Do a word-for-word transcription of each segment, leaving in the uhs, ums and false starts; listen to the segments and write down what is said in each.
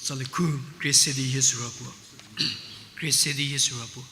Tsali khu, krie se di hie süra puo. Krie se di hie süra puo.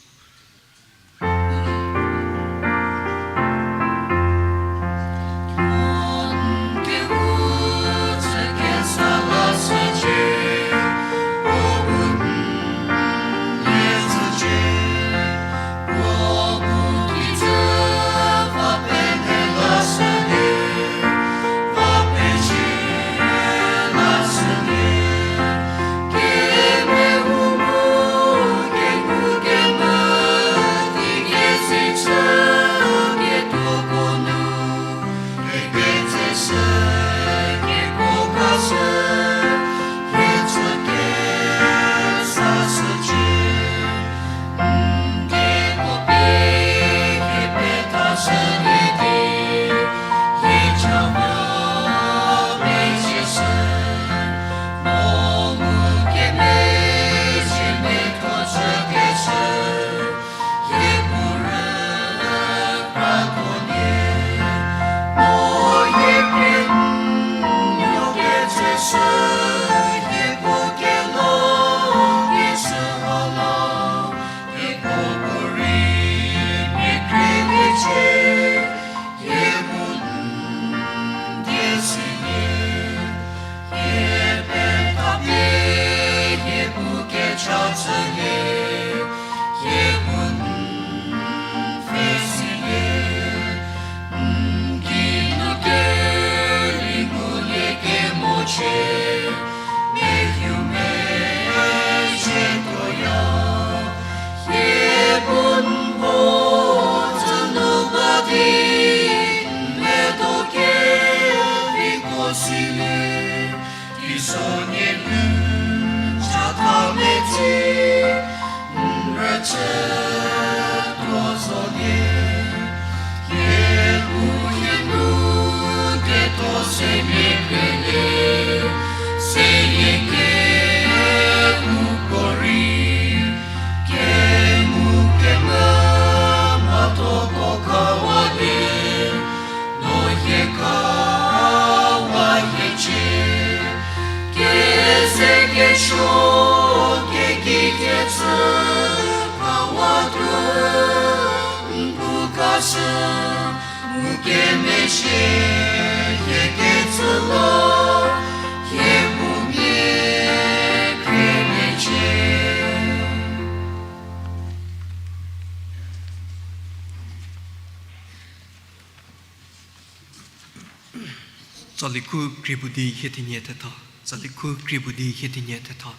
Tsali khu krie puo di hie thenie thetha. Tsali khu krie puo di hie thenie thetha.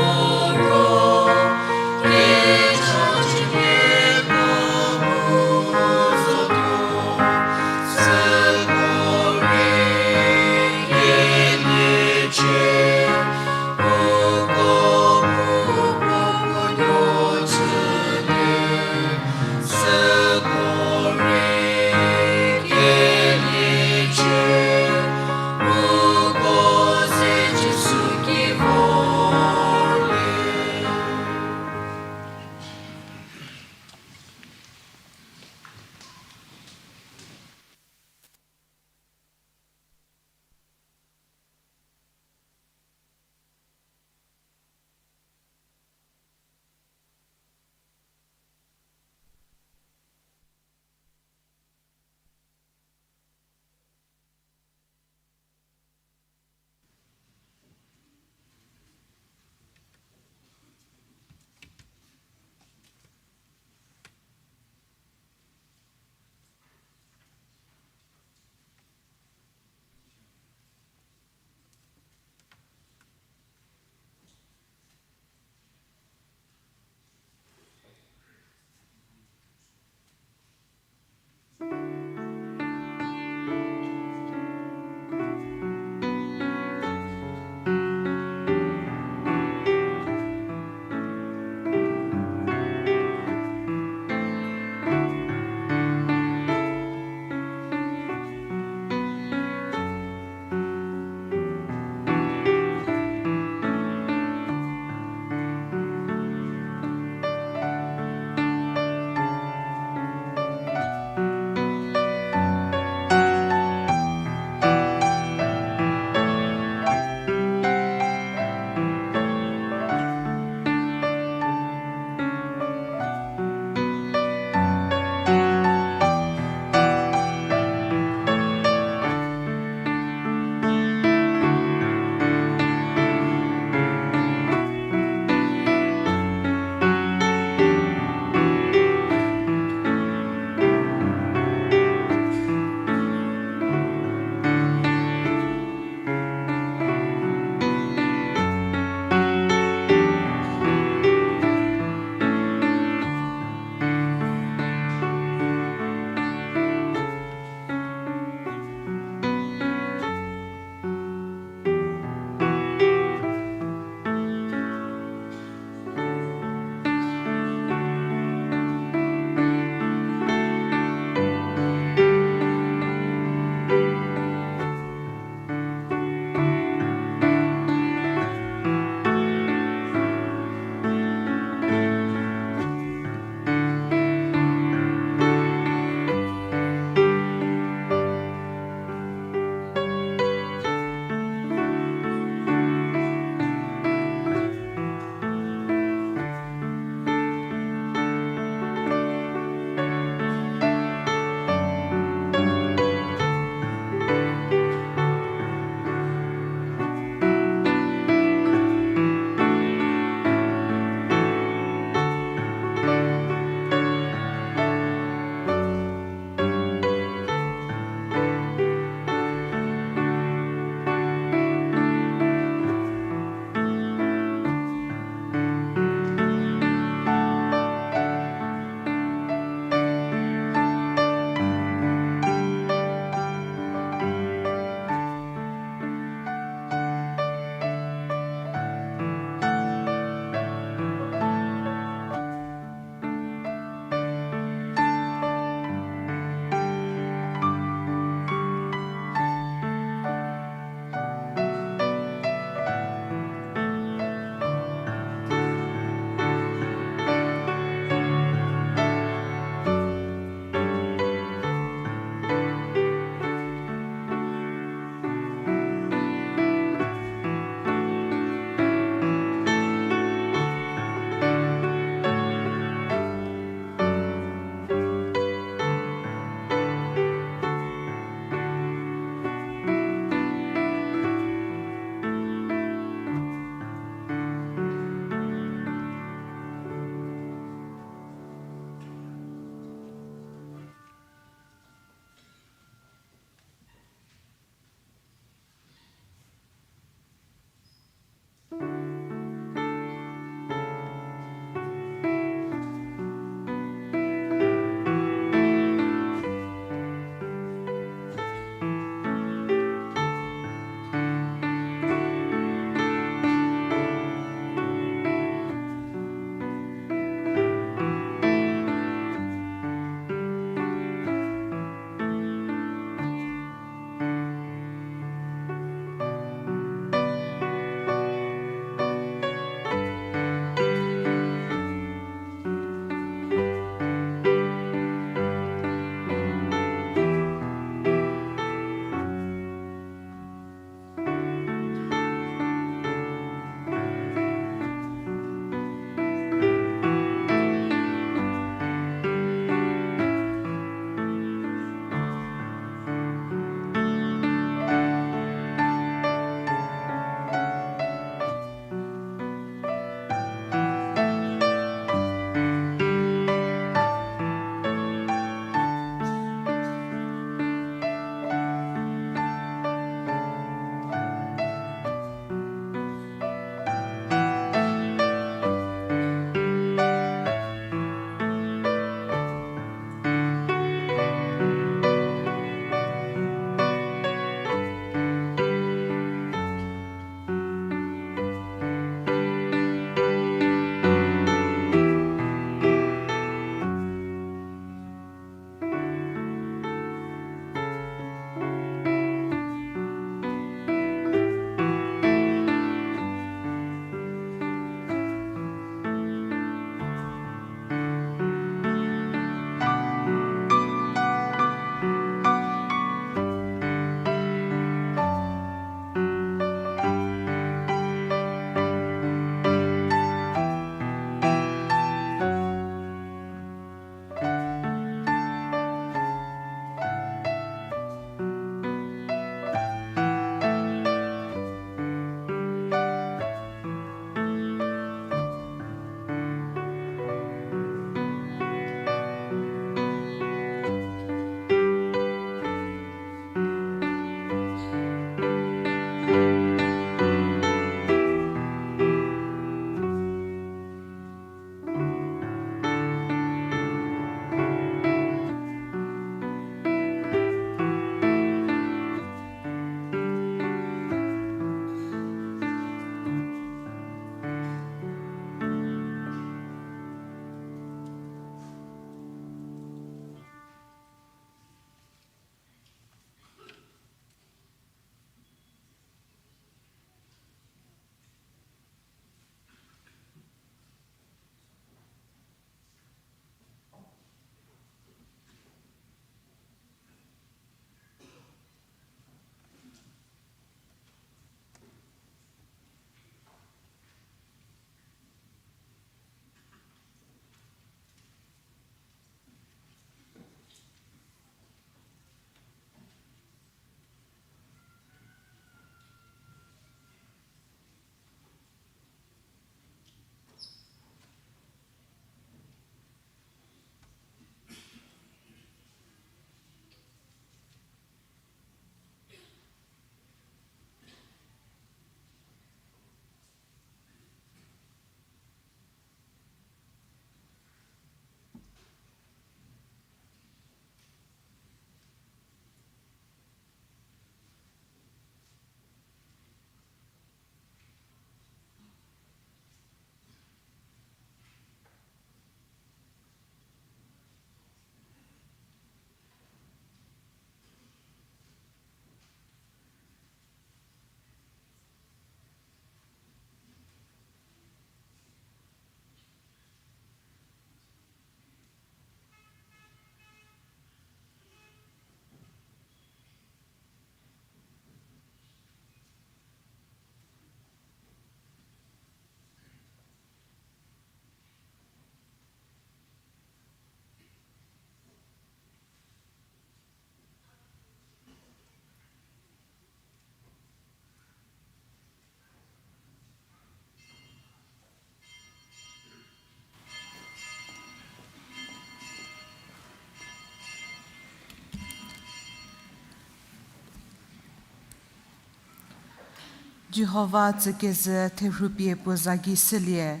Jihova tsükezhü therhupie puo za gei shülie.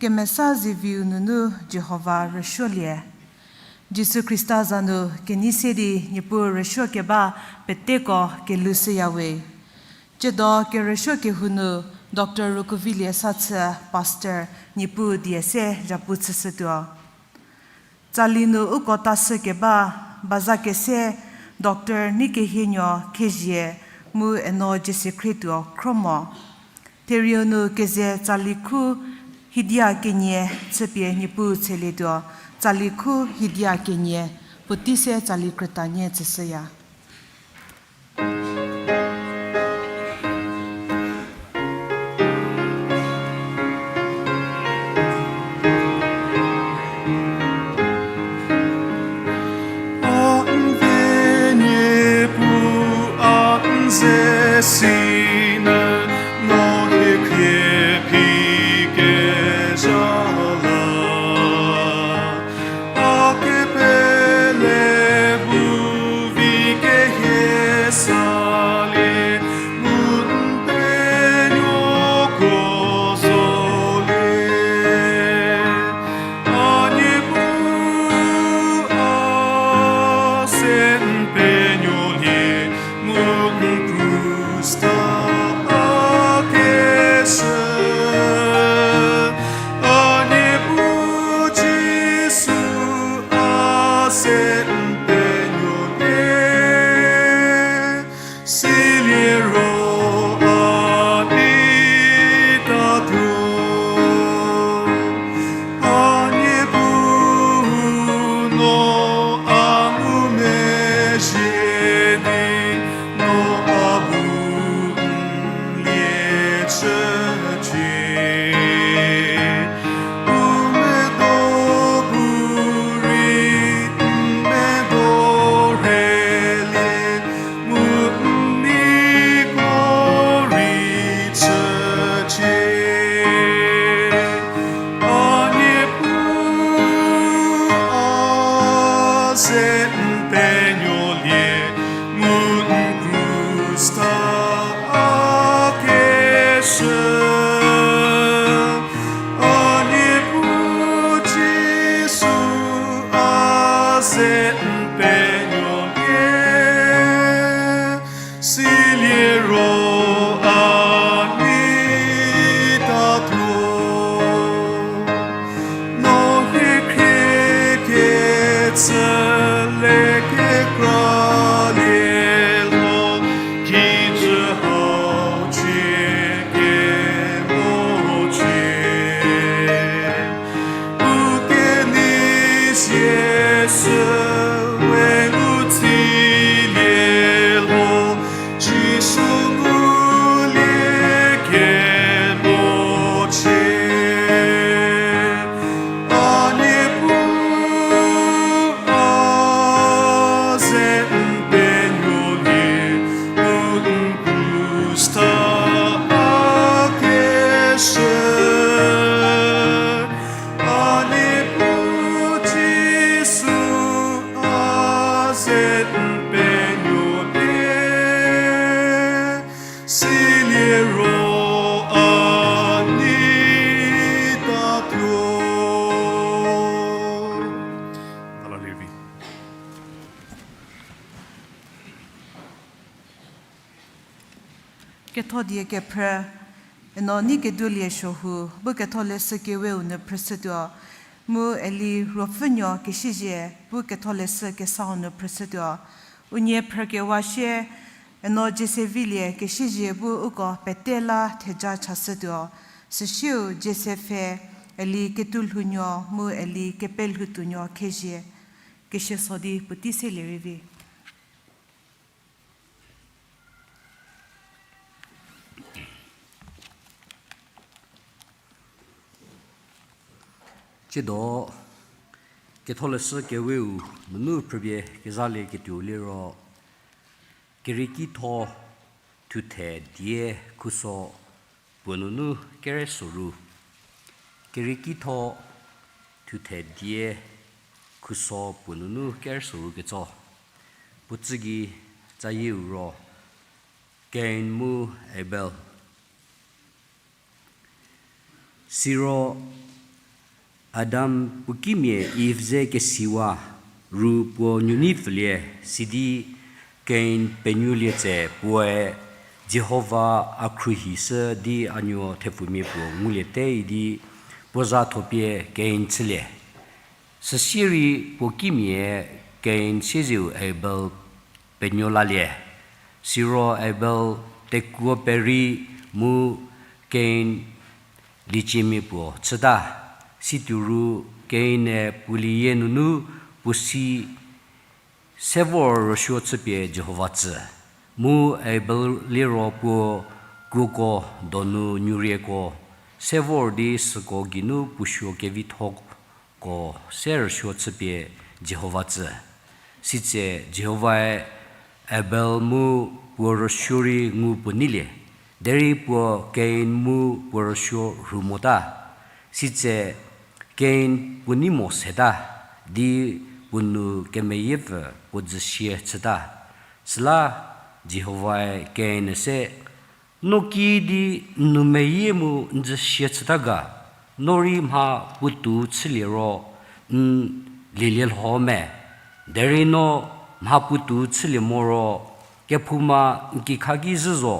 Kemesa ziviu nunu Jihova rüsuolie. Jisu Khrista za nu kenei se di Niepuu rüsuo keba peteko kelou shüyawe. Tsiedo kerüsuo kehou nu Doctor Rukuvilie Sachü, Pastor, Niepuu die se zhapu chüshütuo. Tsali nu uko tashü keba, baza kese Doctor Neikehienuo Khezhie mu Eno Jiesekhrietuo Khromo. Therieu nu keze tsali khu hidia kenie chüpie Niepuu tshelietuo, tsali khu hidia kenie, puotei se tsali krütanie tsüshüya. A n vie Niepuu, a n ze si nü, no hie khrie phi kezha la. A kepele bu vi kehie salie, mu n penuoko zolie. A Niepuu, a se n penuolie, mu n krus ta a keshü. A Niepuu Jisu, a se n penuolie, siliro a nei tatuo. A Niepuu, no a ngumezhie di, no a bu n lie chücie. U medo bu rei n medo rhelie, mu n neiko rei chücie. A Niepuu, a se n penuolie, mu n krus ta a keshü. A Niepuu Jisu, a se n penuolie, siliro a nei tatuo. No hie khrie kecü le kekralie lho, kijü hau chie kemochie. U kenei sie sü we u tsilie lho, Jisu ngulie kemochie. A Niepuu, a ze n penuolie, u n krus ta a keshü. A Niepuu Jisu, a ze n penuolie, siliro a nei tatuo. Ketho die kephrü, Eno Neikeduolie Suohu bu Ketholeshü Keweu nu phrüshütuo, mu Eli Ruopfünuo Kesiezie bu Ketholeshü Kesau nu phrüshütuo. Unie phrükewa sie, Eno Jiesevilie Kesiezie bu uko pete la theja chashütuo. Süsieu Jiesepfhe, Eli Ketulhounuo mu Eli Kepelhoutuonuo Khezhie. Kesie so di puotei selie rei vi. Tsiedo Ketholeshü Keweu nunu phrüpie kezalieketuo liro, Keriekitho thuthe die khuso puo nunu kere soru. Keriekitho thuthe die khuso puo nunu kere soru ketso. Puo tsü gei tsayieu ro, Kain mu Abel. Siro Adam puo kimia Iv ze kesiwa ru puo nuoneipfülie, sidi Kain penuolie tse puoe Jihova a khruohishü di a nuo thepfumia puo nguliete idi puo za thopie Kain chülie. Süsie rei puo kimia Kain siezeu Abel penuo lalie. Siro Abel tekuo perei mu Kain lieciemia puo chüta. Situoru Kain-e puo liyie nunu puo si sevor rüsuo chüpie Jihova tsü. Mu Abel liro puo kuoko donu nuorieko sevor di süko geinu puo suo kevithoko se rüsuo chüpie Jihova tsü. Sitse Jihovae Abel mu puo rüsuo rei ngu puo neilie. Derei puo Kain mu puo rüsuo rhu mota. Sitse Kain puo nei mo seta, di puo nou kemeyiepfü puo dzüsie chüta. Süla Jihovae Kain-e se, No kiüdi n nou meyie mu n dzüsie chüta ga? No rei mha puotou chülie ro n lielie lho me? Derei no mha puotou chülie moro kephouma n kikha ki zhü zo,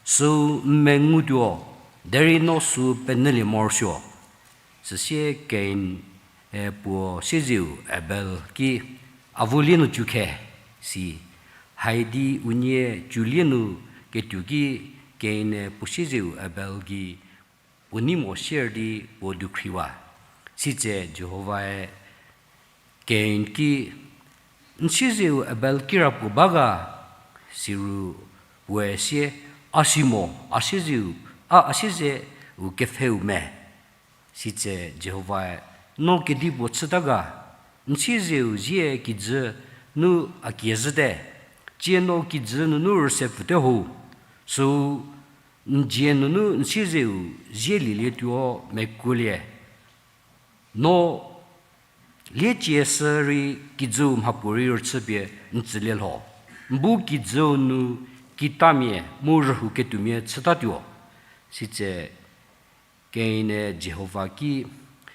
süu n mengutuo, derei no süu penyülie morosuo. Süsie Kain-e puo siezeu Abel ki, A vo lie nu cü khe, si. Haidi unie cülie nu ketuo ki Kain-e puo siezeu Abel gei puo nei mo sier di puo dukhriwa. Sitse Jihovae Kain ki, N siezeu Abel kirapuo ba ga? Siru puoe sie, A si mo, a siezeu, a, a siezeu kepfheu me. Sitse Jihovae, No kedipuo chüta ga? N siezeu zie kijü nu a kie zhüte, cie no kijü nunu rüse pfüte ho, süu n dzie nunu n siezeu zie lielietuo mekuolie. No liecie sü rei kijüu mhapuorei rüchüpie n tsülie lho. N bu kijüu nu kitamia mu rühouketuomia chütatuo. Sitse Kain-e Jihova ki,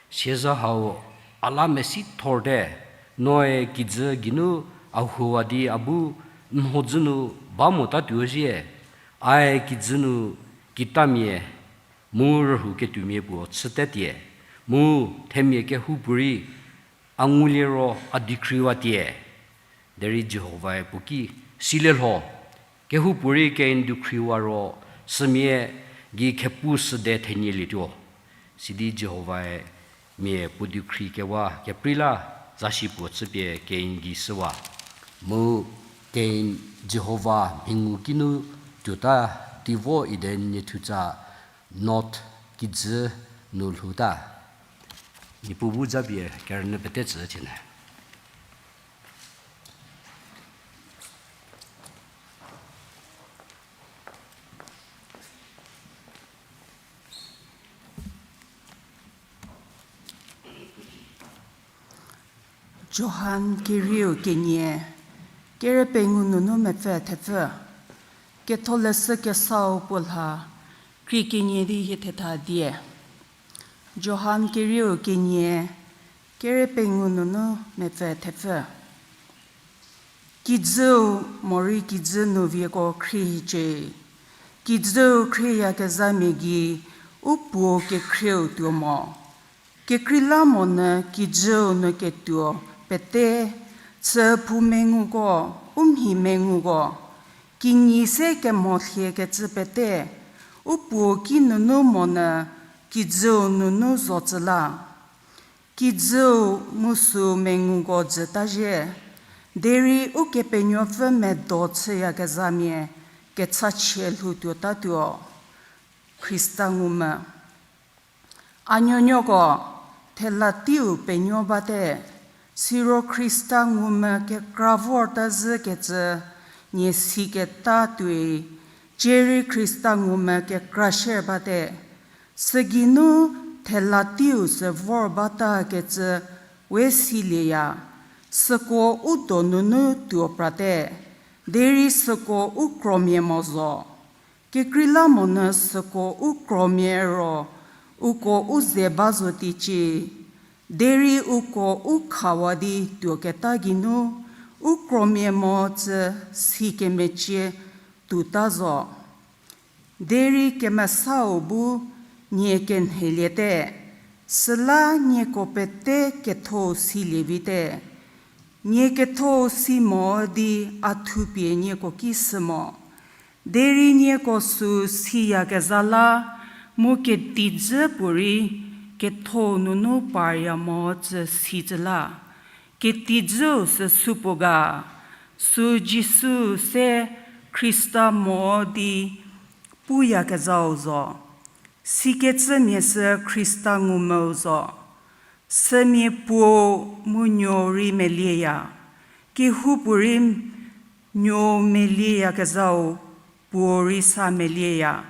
Siazha hau a la mesithorte, noe kijü geinu a huowa di a bu n mhodzü nu ba motatuo zhie, ae kijü nu kitamia mu rühouketuomia puo chüte tie, mu themia kehoupuorei a ngulie ro a dikhriwa tie. Derei Jihovae puo ki, Silie lho, kehoupuorei Kain dukhriwa ro sümia gei khepu süde thenielietuo. Sidi Jihovae mia puo dukhri kewa keprei la zashi puo chüpie Kain gei shüwa. Mu Kain Jihova mhingu kinu tuota teivo Eden niethutsa Nod kijü nu lhouta. Niepuu bu japie kerünyü pete tsü thienyü. Johan kerieu kenie, kere pengou nunu mepfü thepfü, Ketholeshü Kesau puo lha, krie kenie di hie thetha die. Johan kerieu kenie, kere pengou nunu mepfü thepfü. Kijüu morei kijü nu vieko khrie hiecie. Kijüu khrieyakezhamia gei u Puo kekhrieu tuo mo. Kekreilamonyü kijüu nu ketuo pete, chüphou menguko, u mhi menguko, kinyi se kemolhiekecü pete, u Puo kinunu monyü kijüu nunu zotsü la. Kijüu mu süu menguko jütazhie, derei Ukepenuopfü medo chüyakezhamia kechachie lhou tuotatuo. Khrista ngumvü. A nuonuoko, thela teiu penuo bate, siro Khrista ngumvü kekra vortazhükecü nie siketa tuoi, cierei Khrista ngumvü kekra share bate. Sügeinu thela teiu se vor batakecü we silieya, süko u donunu tuo prate, derei süko u kromia mo zo. Kekreilamonyü süko u kromia ro, uko u ze ba zo teicie, derei uko u khawa di tuoketa geinu, u kromia mo tsü si kemecie tuota zo. Derei kemesau bu nie kenheliete, süla nieko pete ketho silie vite. Nie ketho si mo di a thupie nieko ki sü mo. Derei nieko sü siyakezha la, mu ketijü puorei ketho nunu parya mo tsü sicü la. Ketijüu sü supuo ga, sü Jisu se Khrista mo di puyakezhau zo. Sikecümia sü Khrista ngumvüu zo. Sümia puo mu nuo rei melieya. Kehoupuorei nuo melieyakezhau puo rei sa melieya.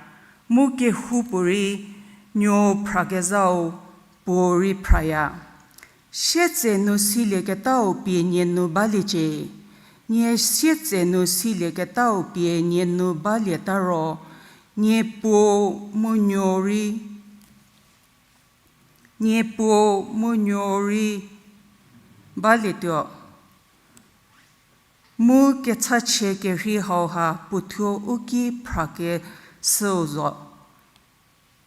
Mu kehoupuorei nuo phrakezhau puo rei phraya. Sietsenu silieketau pie nie nu baliecie. Nie sietsenu silieketau pie nie nu balieta ro, nie puo mu nuo rei, nie puo mu nuo rei balietuo. Mu kechachie kerhei hauha puothuo u ki phrakeshüu zo.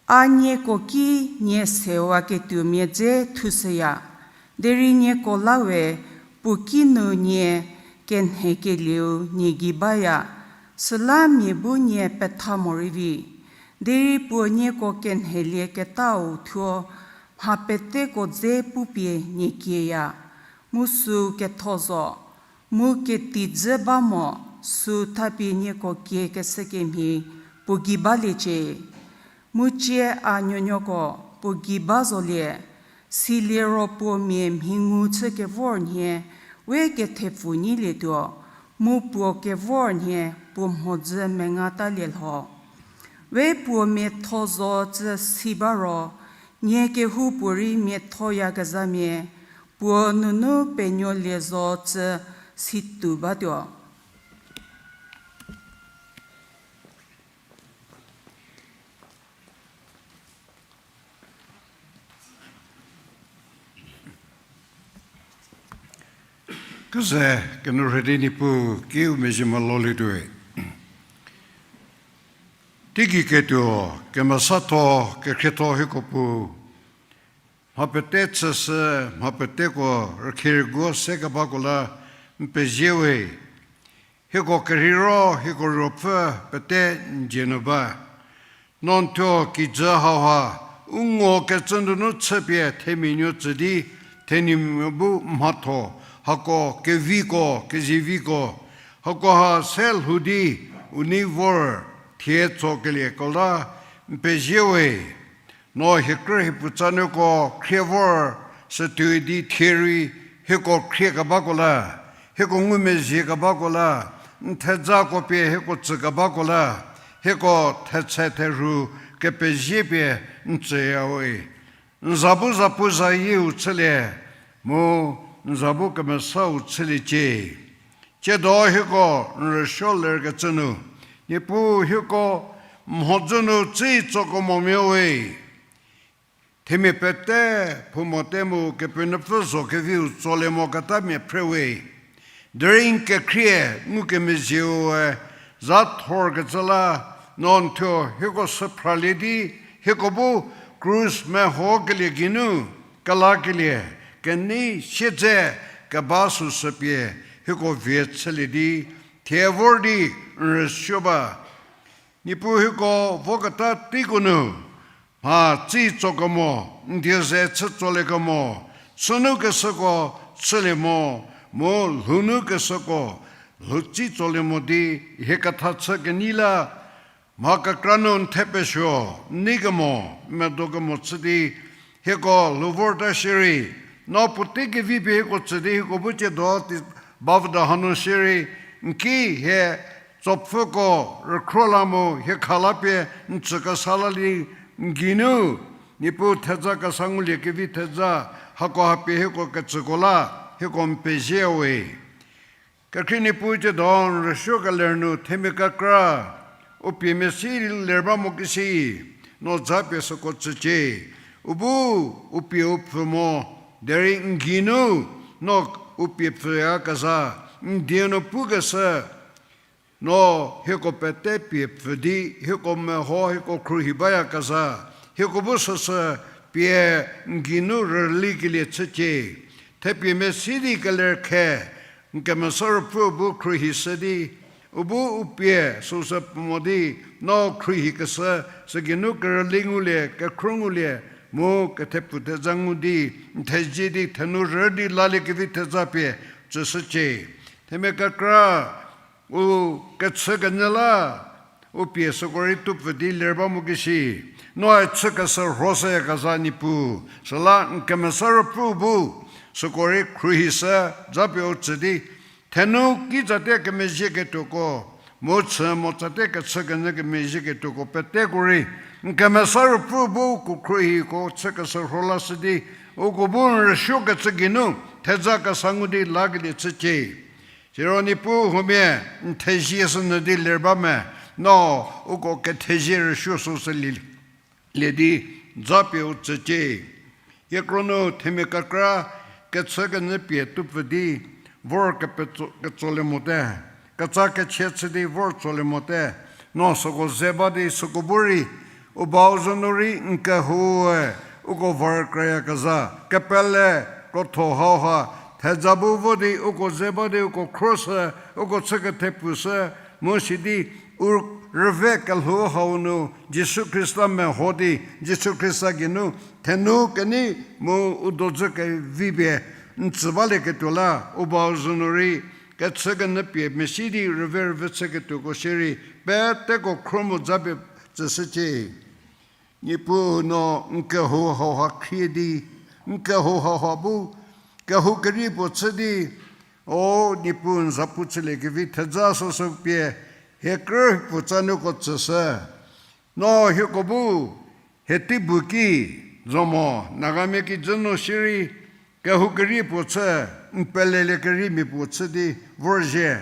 A nieko ki nie sewaketuomia dze thushüya, derei nieko la we puo kinu nie kenhekelieu nie gei baya, süla mia bu nie petha morei vi. Derei puo nieko kenhelieketau thuo mha peteko dze pupie nie kieya, mu sü ketho zo, mu ketijü ba mo, sü thapie nieko kiekeshü kemhie puo gei baliecie. Mu cie a nuonuoko puo gei ba zolie, siliro puo mia mhingu chü kevor nhie, we kethepfu nyilietuo, mu puo kevor nhie puo mhodzü mengatalie lho. We puo miatho zo tsü si ba ro, nie kehoupuorei miathoyakezhamia puo nunu penuolie zo tsü si tuo batuo. Keze kenu rhedi Niepuu kiu mezhie molo lituoe. Teigei ketuo, kemesatho, kekhrietho hieko pu. Mha pete chüshü, mha peteko rükherieguo se kebako la n pezie we. Hieko kerheiro, hieko ruopfü pete n dzie nu ba. No n thuo kijü hauha, u ngokecü nunu chüpie themia nuo tsü di, themia nuo bu mhatho, hako keviko, kezieviko, hako ha se lhou di, u nei vor thie tsokelieko la n pezie we. No hie krü hie puotsanuoko khrie vor sü tuoi di thie rei hieko khrie kebako la, hieko ngumezhie kebako la, n thejako pie hieko tsü kebako la, hieko thetse therhu kepezie pie n tsüya we. N za bu zapu zayieu chülie, mu n za bu kemesau chüliecie. Tsiedo hieko n rüsuo lerkecü nu, Niepuu hieko mhodzü nu tsei tsokemomia we. Themia pete phou mote mu Kepenuopfü zo keviu tsolie moketamia phre we. Derei n kekhrie ngukemezhieu we za thorkecü la, no n thuo hieko süphralie di, hieko bu krus mehokelie geinu, kelakelie, kenei siedze keba süsü pie hieko vie chülie di, thie vor di n rüsuo ba. Niepuu hieko voketa teiko nu, mha tsei tsokemo, n die ze chü tsoliekemo, chünukeshüko chülie mo, mu lhounukeshüko lhou tsei tsolie mo di, hie ketha chü kenei la, mha kekra nu n thepesuo, n neikemo, n medokemo chü di, hieko lhou vorta shierei, no puotei kevi pie hieko tsü di hieko bu tsiedo ti bavüda hanu shierei, n ki hie tsopfüko rükhro la mu hie kha la pie n tsü kesa la di n geinu, Niepuu theja kesa ngulie kevi theja, hako ha pie hieko ketsüko la, hieko n pezie we. Kekhrie Niepuu tsiedo n rüsuo keler nu themia kekra, u pie mesi ler ba mo kesi, no japie süko tsücie. U bu u pie u pfü mo, derei n geinu no u pie pfüyakezha, n die nu pukeshü, no hieko pete pie pfü di, hieko meho, hieko khruohi bayakezha, hieko bu süsü pie n geinu rülikelie chücie. Thepie mesi di keler khe, n Kemesa Ruopfü bu khruohishü di, u bu u pie süsü puo mo di, no khruohikeshü, sügeinu kerüli ngulie, kekhruo ngulie, mu kethepfu theza ngu di, n thezie di, thenu rü di laliekevi theza pie tsüshücie. Themia kekra, u kechükenyü la, u pie süko rei tupfü di ler ba mo kesi, noe chükeshü rhoshüyakezha Niepuu, süla n Kemesa Ruopfü bu süko rei khruohishü, japie u tsü di, thenu kitsatie kemezhieketuoko, mu chü mo tsatie kechükenyü kemezhieketuoko peteko rei, n Kemesa Ruopfü bu uko khruohiko chükeshü rho lashü di, uko bu n rüsuokecü geinu theza kesa ngu di lakelie chücie. Siro Niepuu huomia n thezie sünyü di ler ba me, no uko kethezie rüsuo süsü lie di, japie u tsücie. Hiekro nu themia kekra kechükenyü pie tupfü di vor kepetso-, ketsolie mote, ketsa kechie chü di vor tsolie mote, no süko ze ba di süko bu rei, u bau zo nu rei n kehoue uko vor krüyakezha, kepele krotho hauha, theza bu vo di uko ze ba di uko khruoshü, uko chükethepfushü, mu sidi u rüve kelhou hau nu Jisu Khrista meho di, Jisu Khrista geinu thenu kenei mu u dodzü kevi pie n tsü balieketuo la, u bau zo nu rei kechükenyü pie mesi di rüve rüve chüketuoko shierei, peteko khruo mu japie tsüshücie. Niepuu no n kehou hauha khrie di, n kehou hauha bu kehou keri puo chü di, o Niepuu n za pu chüliekevi theza süsü pie, hie krü puo tsa nuko tsüshü. No hieko bu hie tei bu ki zo mo, Nagamia kijü nu shierei kehou keri puo chü, n pelelie kerimia puo chü di vorzhie.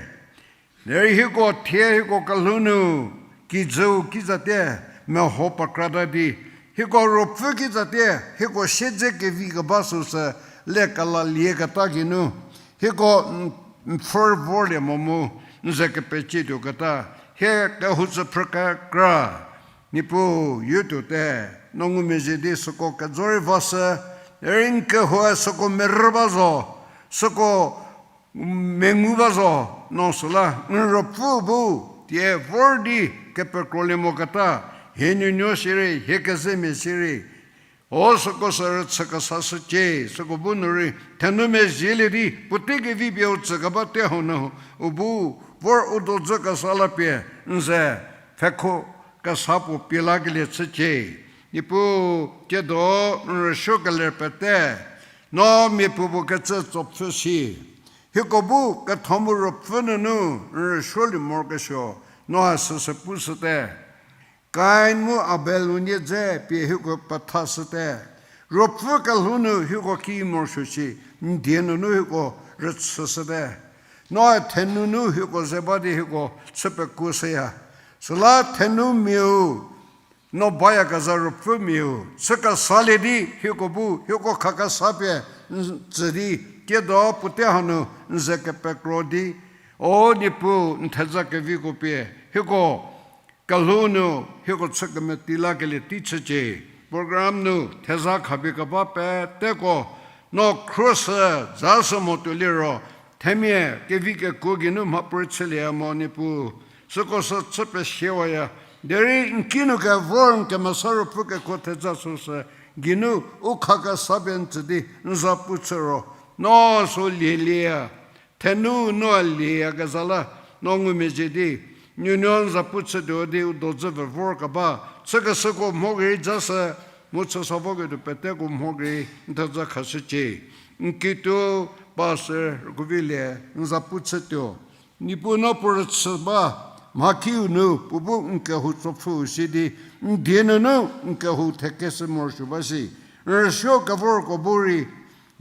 Derei hieko thie hieko kelhou nu kijüu kitsatie meho pekrata di, hieko ruopfü kitsatie hieko siedze kevi keba süsü le kelalieketa geinu, hieko n, n pfhü vorlie mo mu n ze kepecietuoketa, hie kehou tsüphrü kekra Niepuu yotuote, no ngumezhie di süko kejo rei vashü, derei n kehoue süko merü ba zo, süko mengu ba zo, no süla n ruopfü bu tie vor di kepekrolie moketa, hie nuonuo shierei, hie kezemia shierei, o süko sü rüchü kesashücie, süko bu nu rei thenumia zielie di puotei kevi pie u tsü keba te hau nu, u bu vor u dodzü kesa la pie n ze pfhekho kesa puo pie lakelie chücie. Niepuu, tiedo n rüsuo keler pete, no miapuo puo kecü tsopfhü si, hieko bu ketho mu ruopfü nunu n rüsuolie morokesuo, no a süsü pushüte. Kain mu Abel unie dze pie hieko pethashüte. Ruopfü kelhou nu hieko ki morosuo si, n die nunu hieko rüchüshüte. Noe thenunu hieko ze ba di hieko chü pekuoshüya. Süla thenumiau, no bayakezha ruopfümiau chü kesalie di hieko bu hieko khakesa pie n tsü di, tiedo puotei hanu n ze kepekro di, o Niepuu n theza keviko pie hieko kelhou nu hieko chü kemeti lakelie tei chücie. Program nu theza khapie keba peteko no khruoshü, za sü mo tuo liro, themia kevi kekuo geinu mhapuorei chülieya mo Niepuu, süko sü chü pesiewaya. Derei n kinu kevor n kemesa ruopfü kekuo theza süsü geinu u khakesa pie n tsü di n za pu chü ro, no sü lielieya. Thenu no a lieyakezha la, no ngumezhie di, nuonuo n za pu chütuo di u dodzü pfü vor keba chükeshüko mho gei ja sü, mu chüsa voketuo peteko mho gei n theza khashücie. N kituo pastor Rükuovilie n za pu chütuo. Niepuu no puo rüchü ba mhakiu nu puo bu n kehou tsopfhüu si di, n die nunu n kehou thekeshü morosuo ba si. N rüsuo kevorko bu rei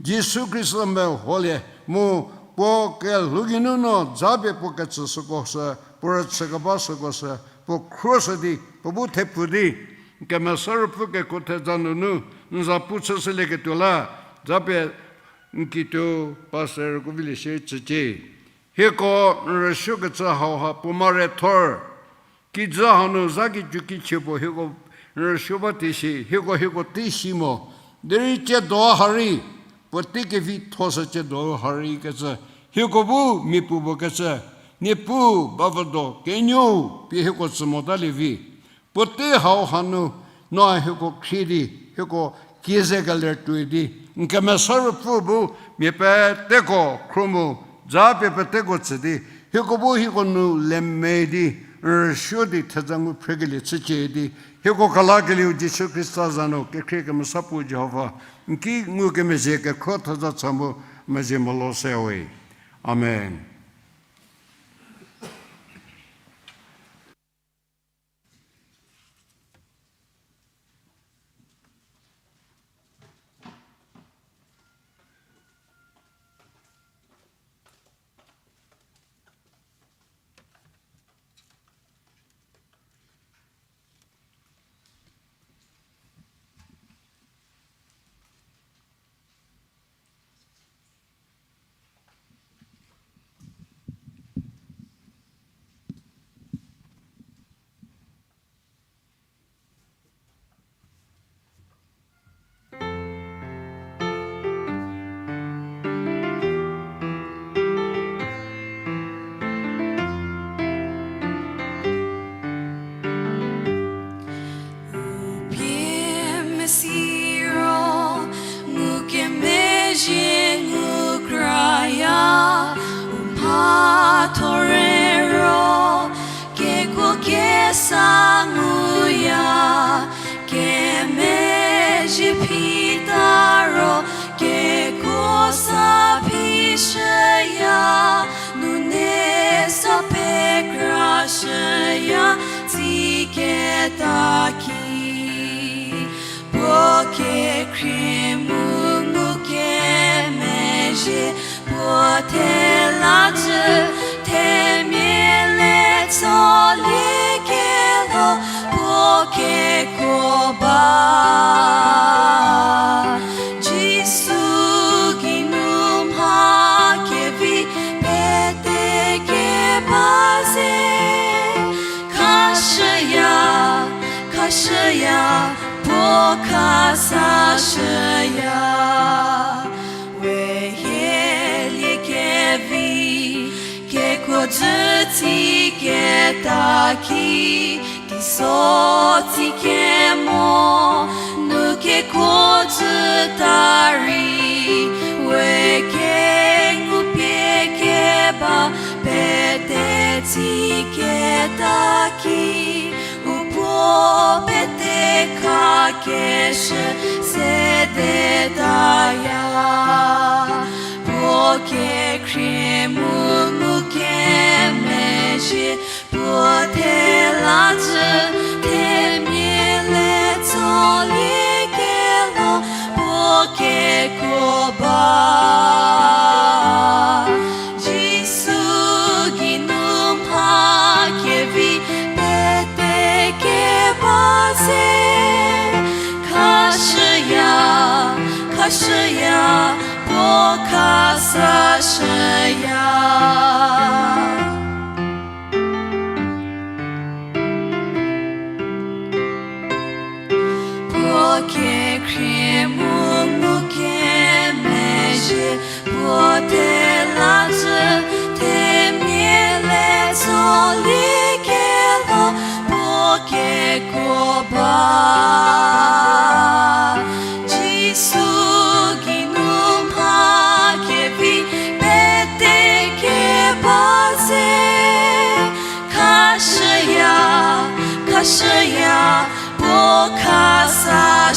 Jisu Khrista meholie mu puo kelhou geinu no japie puo kecü süko sü, puo rüchü keba süko sü, puo khruoshü di puo bu thepfu di N Kemesa Ruopfü kekuo theza nunu n za pu chüshülieketuo la, zapie n kituo pastor Kuvilie shie tsücie. Hieko n rüsuokecü hauha puo ma re thor. Kijü hanu za kicu kichie puo hieko n rüsuo ba tei shi, hieko hieko tei shi mo. Derei tsiedo ha rei, puotei kevitho sü tsiedo ha rei kecü, hieko bu mia puo puo kecü, Niepuu bavüdo kenuou pie hieko tsü motalie vi. Puotei hauha nu, no hieko khrie di, hieko kie ze keler tuoi di, n Kemesa Ruopfü bu mia peteko khro mu, za pie peteko tsü di, hieko bu hieko nu leme di, n rüsuo di theza ngu phrekelie chücie di, hieko kelakelieu Jisu Khrista za nu kekhrie kemesa puo Jihova, n ki ngukemezhie kekhro theza cha mu mezhie molo se we. Amen. Upie mesiro, ngukemezhie ngu kraya, u mhatho rei ro, kekuo kesa nguya, kemezhie phita ro, kekuo sa phishüya, nune sa pekrashüya, tsiketa ki. Puo kekhrie mu ngukemezhie, puo thela jü themia le tsolie kelo, puo kekuo ba. Jisu geinu mha kevi pete keba ze, khashüya, khashüya, puo khasashüya. We hielie kevi, kekuo jü tsiketa ki, teiso tsikemo, nu kekuo jüta rei, we kengupie keba pete tsiketa ki, u puo pete khakeshü sedetaya. Puo kekhrie mu ngukemezhie, puo thela jü themia le tsolie kelo, puo kekuo ba. Jisu geinu mha kevi pete keba ze, khashüya, khashüya, puo khasashüya. Puo kekhrie mu ngukemezhie, puo thela jü themia le tsolie kelo, puo kekuo ba. Jisu geinu mha kevi pete keba ze, khashüya, khashüya, puo khasashüya.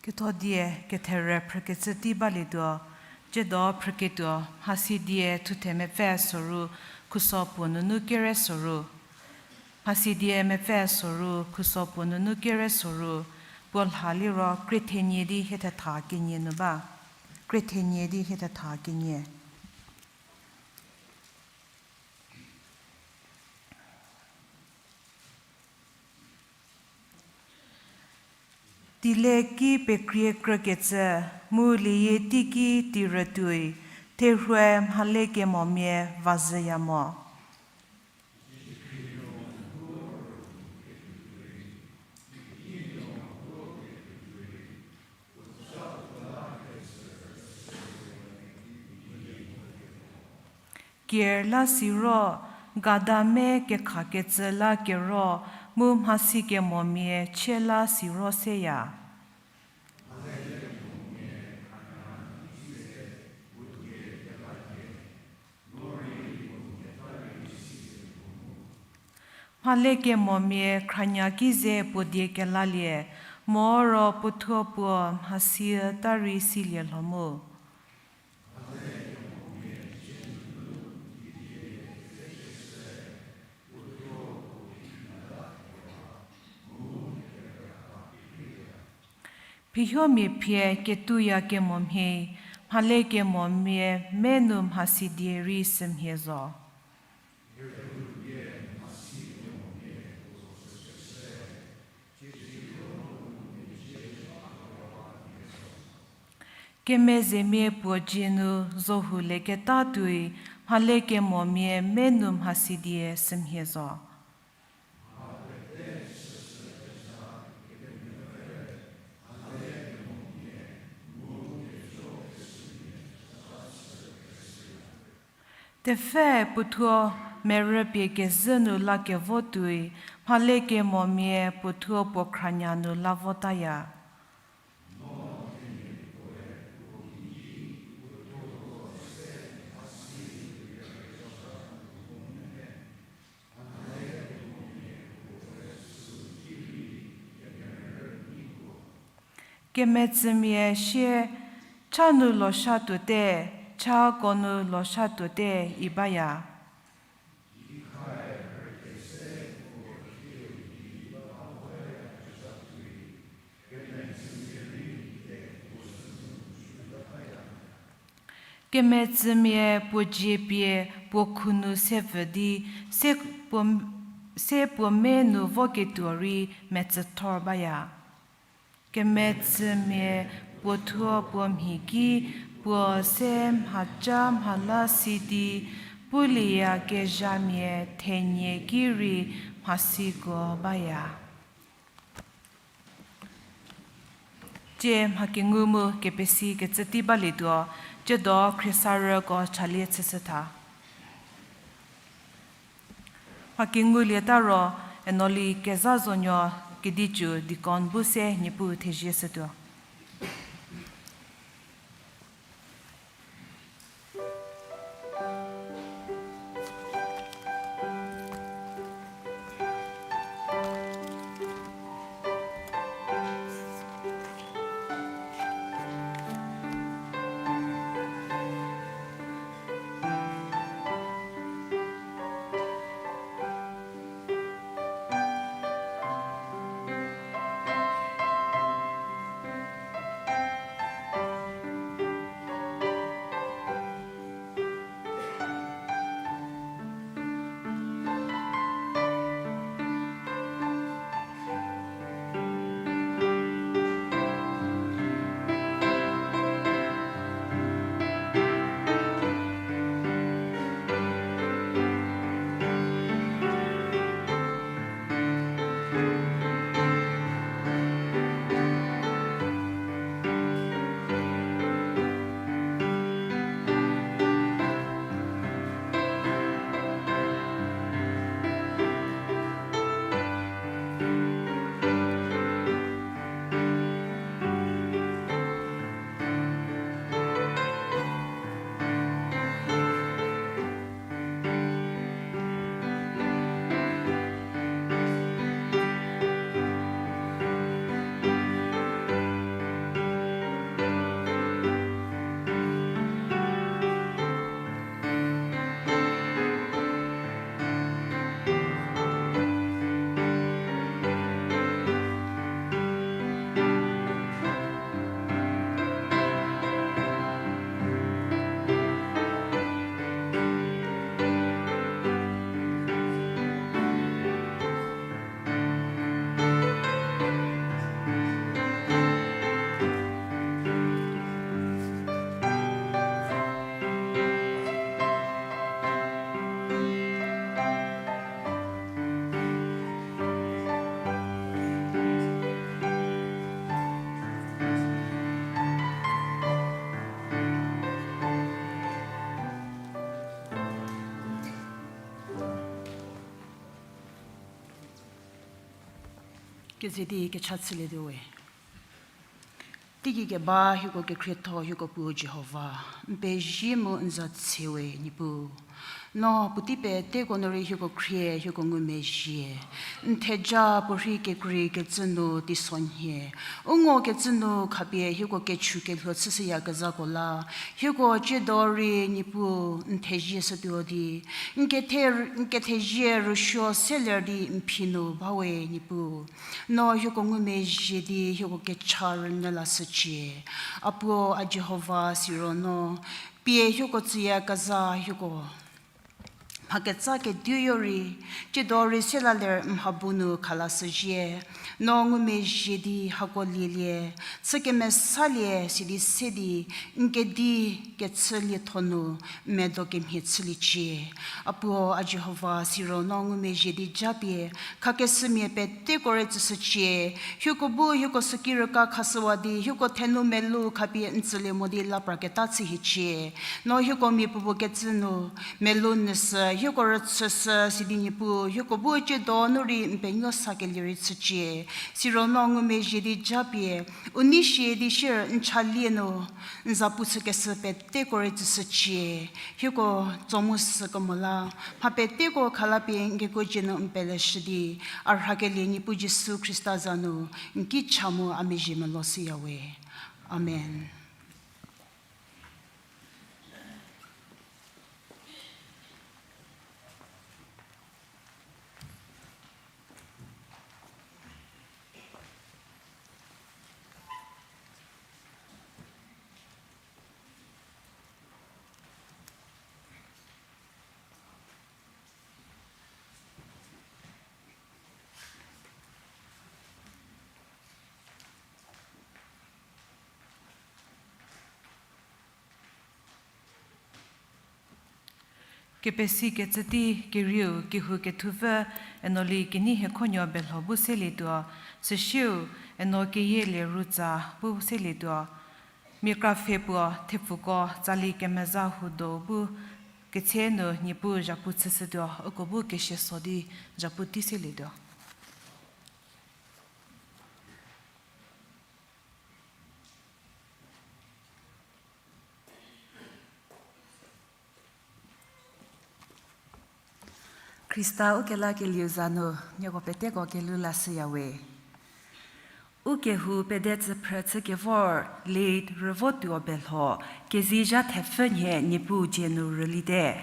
Kethodie kethere phrükecü tei balietuo, tsiedo phrüketuo, Mhasidie thuthe mepfü soru, khuso puo nunu kere soru. Mhasidie mepfü soru, khuso puo nunu kere soru, puo lha liro krie thenie di hie thetha kenie nu ba. Krie thenie di hie thetha kenie. Tile ki pekrie krükecü, mu lieyie teiki tei rütuoi, therhue mhale kemomia vazhüya mo. Kier la siro, gada me kekhakecü la kero, mu mhasi kemomia chie la siro seya. Mhale kemomia khranya ki ze puo die kelalie, moro puothuo puo mhasi ta rei silie lho mu. Phihiomia phie ketuya kemomhie, mhale kemomia me nu mhasidie rei sümhie zo. Kemezemia puo dzie nu zohouleketa tuoi, mhale kemomia me nu mhasidie sümhie zo. Tepfü puothuo merüpie kezhü nu la kevo tuoi, mhale kemomia puothuo puo khranya nu la votaya. Kemetsümia sie, cha nu losha tuote, chako nu losha tuote, i baya. Kemetsümia puo dzie pie puo khu nu se pfü di, se puo, se puo me nu voketuo rei metsüthor baya. Kemetsümia puothuo puo mhi ki, puo se mhaca mhala si di, pulieyakezhamia thenie ki rei mhasiko baya. Tie mhakengu mu kepesi kecü tei balietuo, tsiedo khriesarüko chalie chüshütha. Mhakengulieta ro, Enoli Kezhazonuo Kedicu deacon bu se Niepuu thezie shütuo. Keze di kecha chülietuo we. Teigei keba hieko kekhrietho hieko Puo Jihova, n pezie mu n za tse we Niepuu. No puotei peteko nu rei hieko khrie hieko ngumezhie. N theja puorhi kekrei kecü nu teisonhie, u ngo kecü nu khapie hieko kechu kelhuo chüshüyakezhako la, hieko tsiedo rei Niepuu n thezie shütuo di, n kethe, n kethezie rüsuo seler di n phi nu ba we Niepuu. No hieko ngumezhie di hieko kecha rünyü lashücie. A Puo, a Jihova, siro no pie hieko tsüyakezha hieko mha ketsa ketuoyo rei, tsiedo rei se laler mha bu nu khalashüzie. No ngumezhie di hako lielie, chü kemesalie sidi se di, n kedi kechü lietho nu n medo kemhie chüliecie. A Puo, a Jihova, siro no ngumezhie di japie khakeshümia peteko rei tsüshücie. Hieko bu hieko süki rüka khashüwa di hieko thenou melou khapie n tsülie mo di la praketa chü hiecie. No hieko miapuopuo kecü nu melou nyüshü, hieko rüchüshü sidi Niepuu, hieko bu tsiedo nu rei n penuo sakelie rei chücie. Siro no ngumezhie di japie, u nei shie di shier n chalie nu, n za pu chükeshü peteko rei tsüshücie. Hieko tso mu sü kemo la, mha peteko khalapie n kekuo dzie nu n peleshü di, a rhakelie Niepuu Jisu Khrista za nu n ki cha mu a mezhie melou shüya we. Amen. Kepesi kecü tei kerieu kehou kethupfü, eno li kenei hiekhonuo belho bu selietuo, süsieu eno keyielie rutsa bu selietuo. Mia krapfhe puo thepfuko tsali kemeza huo do bu ketse nu Niepuu zhapu chüshütuo, uko bu kesie so di zhapu tei selietuo. Khrista ukelakelieu za nu nieko peteko kelhou lashüya we. Ukehou pede tsüphrü chükevor late Rüvotuo Belho, kezei zha thepfü nhie Niepuu dzie nu rülite.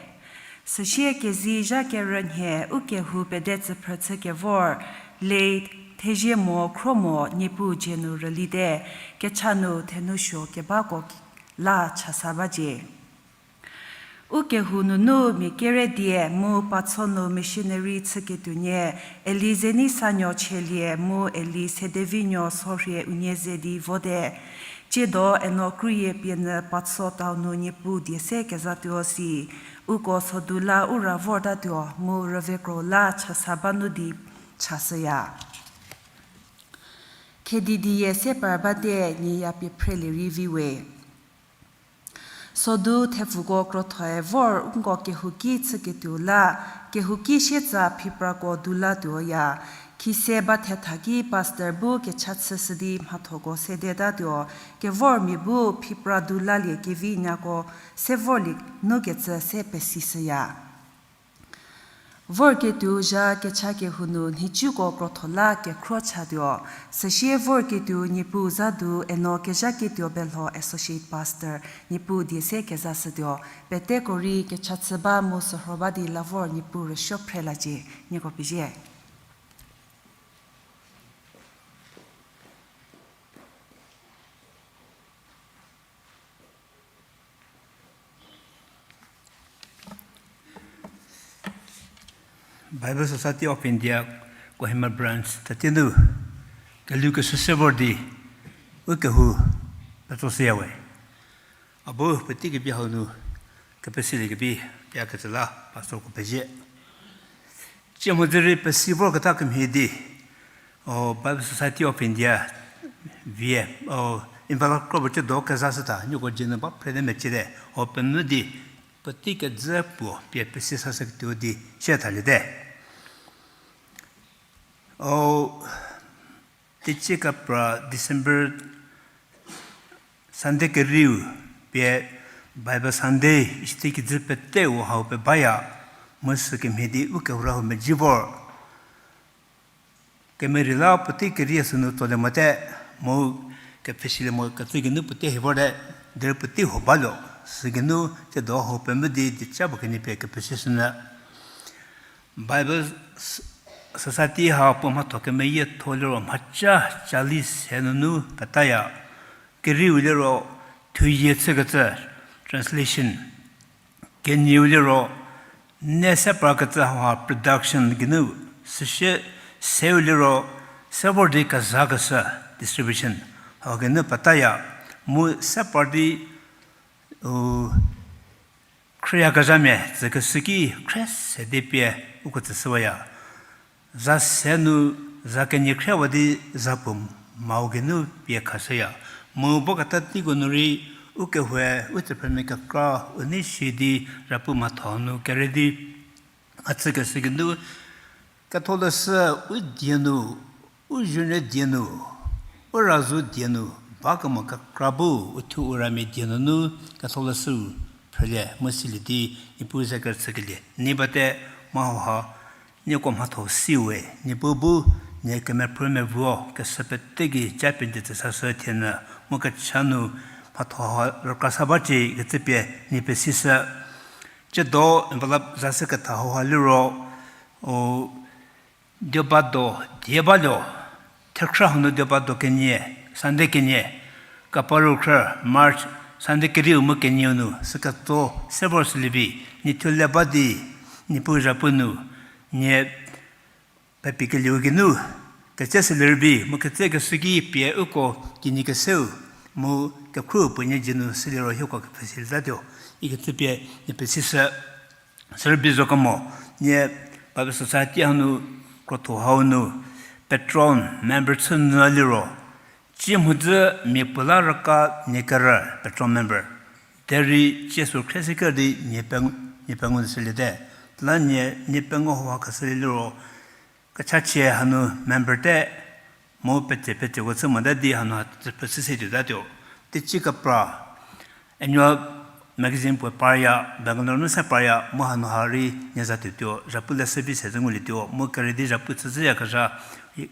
Süsie kezei zha kerü nhie ukehou pede tsüphrü chükevor late Theziemo Khromo Niepuu dzie nu rülite, kecha nu thenou suo kebako la chasa bacie. Ukehou nunu mia kere die mu Patso nu missionary chüketuonie, Eli Zenisanuo Chielie mu Eli Sedevinuo Sorhie unie ze di vote. Tsiedo eno krüyie pie nyü Patso town nu Niepuu die se kezatuo si, uko sodu la u ra vortatuo mu rüvekro la chasa ba nu di chashüya. Khedi die se par bate, nie ya pie phrelie rei vi we. Sodu thepfuko krothoe vor nko kehouki chüketuo la, kehouki sietsa phiprako dulatuoya. Khise ba thetha ki pastor bu kecha chüshü di mhathoko sedetatuo, kevormia bu phipra dulalie kevi nyako se vorlie nukecü se pesishüya. Vorketuo zha kecha kehou nu nhicuko krotho la kekhro chatuo, süsie vorketuo Niepuu zha du eno kezhaketuo Belho Associate Pastor Niepuu die se kezashütuo, peteko rei kecha chü ba mu sürho ba di la vor Niepuu rüsuo phrelacie, nieko pezie. Bible Society of India, Kohima Branch, tatie nu kelhou keshü se vor di ukehou petso shüya we. A bu puotei kevi hau nu kepesilie kevi pie kecü la pastorko pezie. Tsie mhodzü rei pesi vorketa kemhie di, o, Bible Society of India vie, o, envelope kro bu tsiedo kezashüta, nieko dzie nu ba phre di meciete, o, penyü di puotei kejü puo pie pesi sashüketuo di sie thaliete. O, teicie kepra December Sunday kerieu pie Bible Sunday ishite kijü peteu hau pebaya, mu sü kemhie di u kehou ra hu medzi vor. Kemerei la puotei kerie sünu tsolie mote, mu kepfhesilie mo kecü geinu puotei hi vorte, derei puotei huo baluo, sü geinu tsiedo hau pemvü di dieca puo kenie pie kepfhesi sünyü. Bible Society ha puo mhatho kemeyietho liro mhaca cali se nunu petaya. Kerieu liro thuyie chükecü, translation. Kenieu liro ne se parkecü hauha production geinu, süsie seu liro se vor di kezakeshü, distribution, hau geinu petaya. Mu se par di u khrieyakezhamia tsükeshü ki khrie se di pie uko tsüshüwaya. Za se nu za kenie khriewa di za puo mhau geinu pie khashüya. Mu voketa teiko nu rei u kehoue u tsüphrümia kekra u nei shi di Zhapu mhatho nu kere di mhachükeshü geinu Ketholeshü u die nu, u zuonuo die nu, u razou die nu, ba kemo kekra bu u thuo u ramia die nunu Ketholeshü phrülie mu silie di Niepuu ze kerüchükelie. Ni bate mha hauha, nieko mhatho siwe, Niepuu bu nie kemephrü mevuo, keshü pete gei japie n die tsü sashü thienyü, mu kecha nu mhatho ha rükra sa bacie kecü pie nie pesishü. Tsiedo envelope zashü ketha hauha liro, u, Diobado die baluo, thekhrü hanu Diobado kenie, Sunday kenie, keparu khrü March Sunday kerieu mu kenieu nu, süketso se vor sülievi, nie thuo le ba di, Niepuu Zhapu nu, nie pepikelieu geinu, ketse sü lerübi, mu ketsekeshü ki pie uko kinyi keseu, mu kekhru puo nie dzie nu süliro hieko kepfhesilie zatuo, ikecü pie nie pesishü. Sürübei zo kemo, nie Bible Society hanu krotho hau nu patron member chü nyü liro, cie mhodzü mia puo la raka nie kerü patron member. Derei cie sü khrie se ker di nie peng-, nie pengou shüliete. La nie, nie pengou hauha khashülie liro, kechachie hanu member te, mu petse petseko chü mota di hanu ha tsüphrü chü se tuotatuo. Teicie kepra annual magazine puo parya, Bangalore nu se parya, mu hanu ha rei nie za tuotuo, Zhapu leshü vi se zü ngulietuo, mu kere di Zhapu chüzhüyakezha,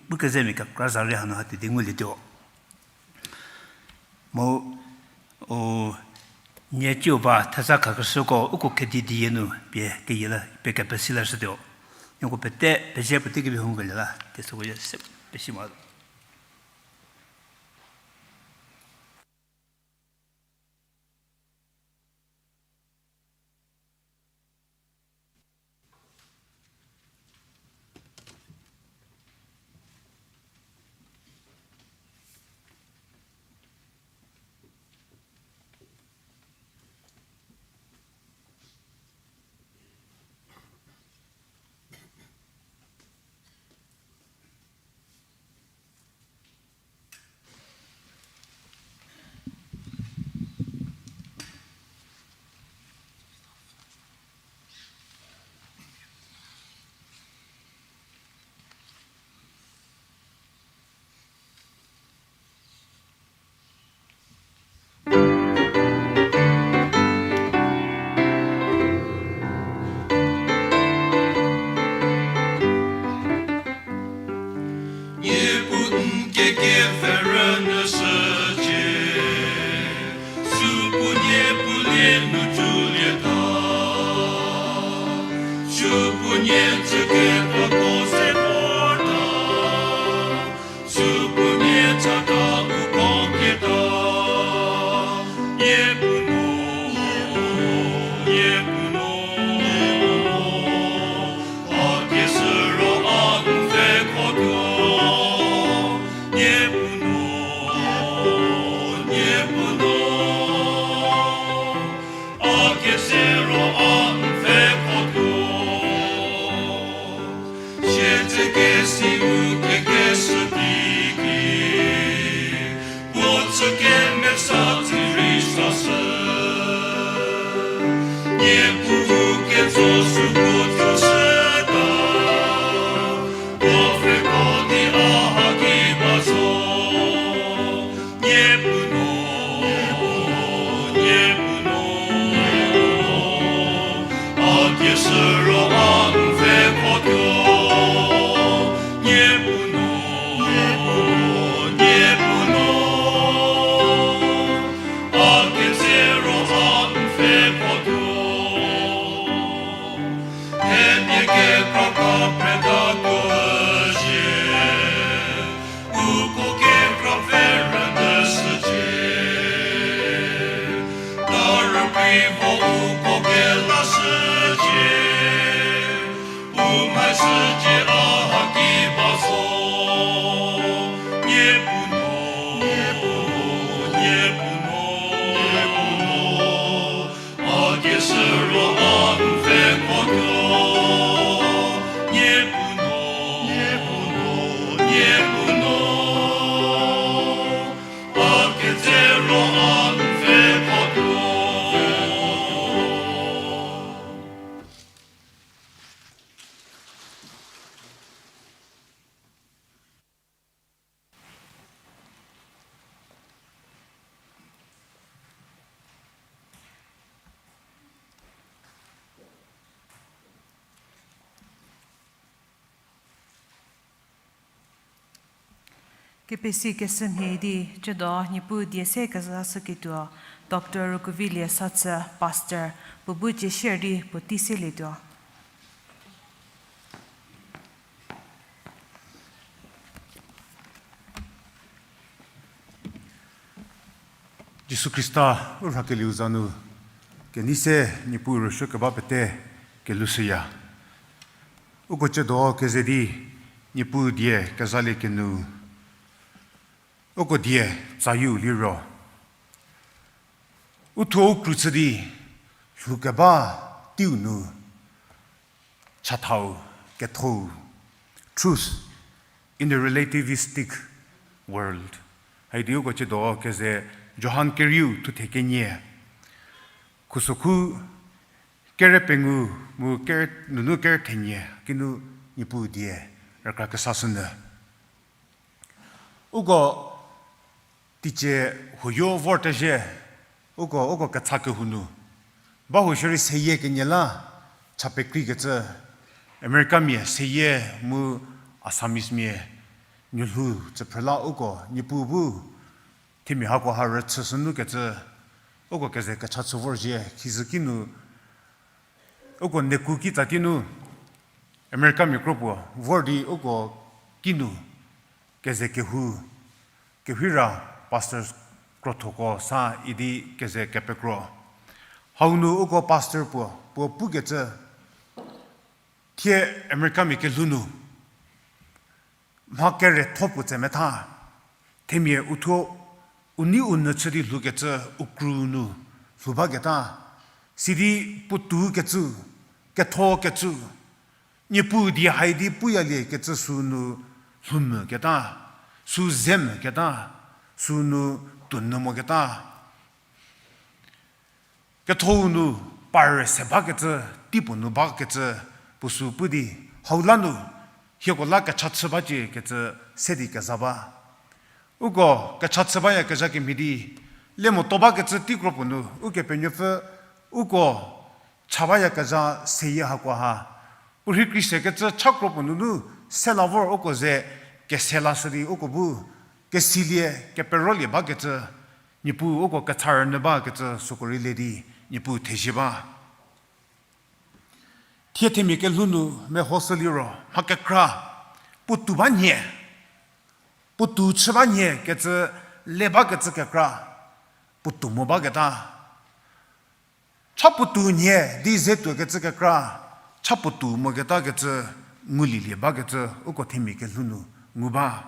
pu kezemia kekra za rei hanu ha tuo di ngulietuo. Mu, u, nie ciu ba theza khakeshüko uko kedi die nu pie keyie la, pie kepesi lashütuo. Nieko pete pezie puotei kevi houkelie la, tiesokoe se pesi mo. Niepuu n kekepfhe rünyüshücie, supuo Niepuu lie nu tuolieta, supuo nie tsüketako se vorta, supuo nie chata uko kieta, Niepuu no, Niepuu no, a kie sü ro a n pfhekhotuo, Niepuu no, Niepuu no, a kie sü ro a n pfhekhotuo. Siedzekesiu kekeshü teiki, puo chü kemesa tsü rei sashü. Niepuu ketso sü puo thushüta, puo pfheko di a haki ba zo. Kiesüro a n pfhe kotuo, Niepuu no, Niepuu no, a ketsero a n pfhe kotuo. Themia kekra kra phreta tuo üshie, uko kekra pfhe rünyü shücie. Tarü pei vo uko kela shücie. U mhashücie a haki ba zo. Niepuu no, Niepuu no, Niepuu no, Niepuu no. A ketsero a n pfhe kotuo, Niepuu no, Niepuu no, Niepuu no, a ketsero a n pfhe kotuo. Kepesi kesümhie di, chüdo Niepuu die se kezashüketuo, Doctor Rukuvilie Satsü, Pastor, puo bu cie share di puotei selietuo. Jisu Khrista u rhakelieu za nu, kenei se Niepuu rüsuo keba pete kelushüya. Uko chüdo keze di, Niepuu die kezalie kenu, uko die tsayieu liro, u thuo u kru chü di, lhou keba teiu nu, chathau, kethou, truth in a relativistic world. Haidi uko chüdo keze Johan kerieu thuthe kenie, khusokhu kere pengou mu kere, nunu kere thenie kinu Niepuu die rükra kesashünyü. Uko teicie huoyo vortezhie, uko, uko kecha kehou nu. Ba huo shierei seyie kenie la, cha pekreikecü, Americamia seyie mu Assamese mia, nuolhou tsüphrü la uko Niepuu bu, themia hako ha rüchüshü nu kecü, uko keze kecha chü vorzhie, khizü kinu, uko neku kitsa tei nu, Americamia kro puo vor di uko kinu, keze kehou, kehira pastors krothoko sa idi keze kepekro. Hau nu uko pastor puo, puo pukecü, thie Americamia kelhou nu, mha keretho puo tse metha, themia u thuo, u nei u nyü chü di lhoukecü u kru nu lhou baketa, sidi puotou kecü, ketho kecü, Niepuu die hai di puyalie kecü sünu lhoumvüketa, sü zemvüketa, sünu tuonyü moketa. Kethou nu par se bakecü, teipuo nu bakecü, puo sü pu di, hau la nu, hieko la kecha chü bacie kecü se di keza ba. Uko kecha chü bayakezha kemhie di, le moto bakecü teikro puo nu, Ukepenuopfü, uko cha bayakezha seyie hakoha, u rhei kri sekecü cha kro puo nunu, se la vor uko ze kese lashü di uko bu, kesilie, keperolie bakecü, Niepuu uko kecha rünyü bakecü süko rei le di, Niepuu thezie ba. Thie themia kelhou nu mehoshü liro, mha kekra, puotou ba nhie, puotou chü ba nhie kecü, le bakecü kekra, puotou mo baketa. Cha puotou nhie di ze tuokecü kekra, cha puotou moketa kecü, ngulielie bakecü, uko themia kelhou nu ngu ba.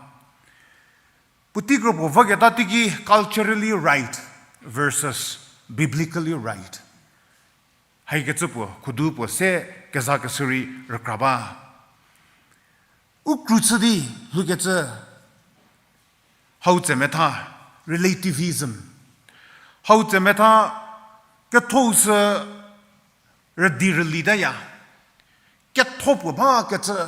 Puotei kro puo voketa teiki culturally right versus biblically right. Haikecü puo, khudu puo se kezakeshü rei rükra ba. U kru chü di lhoukecü, hau tse metha, relativism. Hau tse metha, kethou sü rüdi rüli taya. Ketho puo bakecü,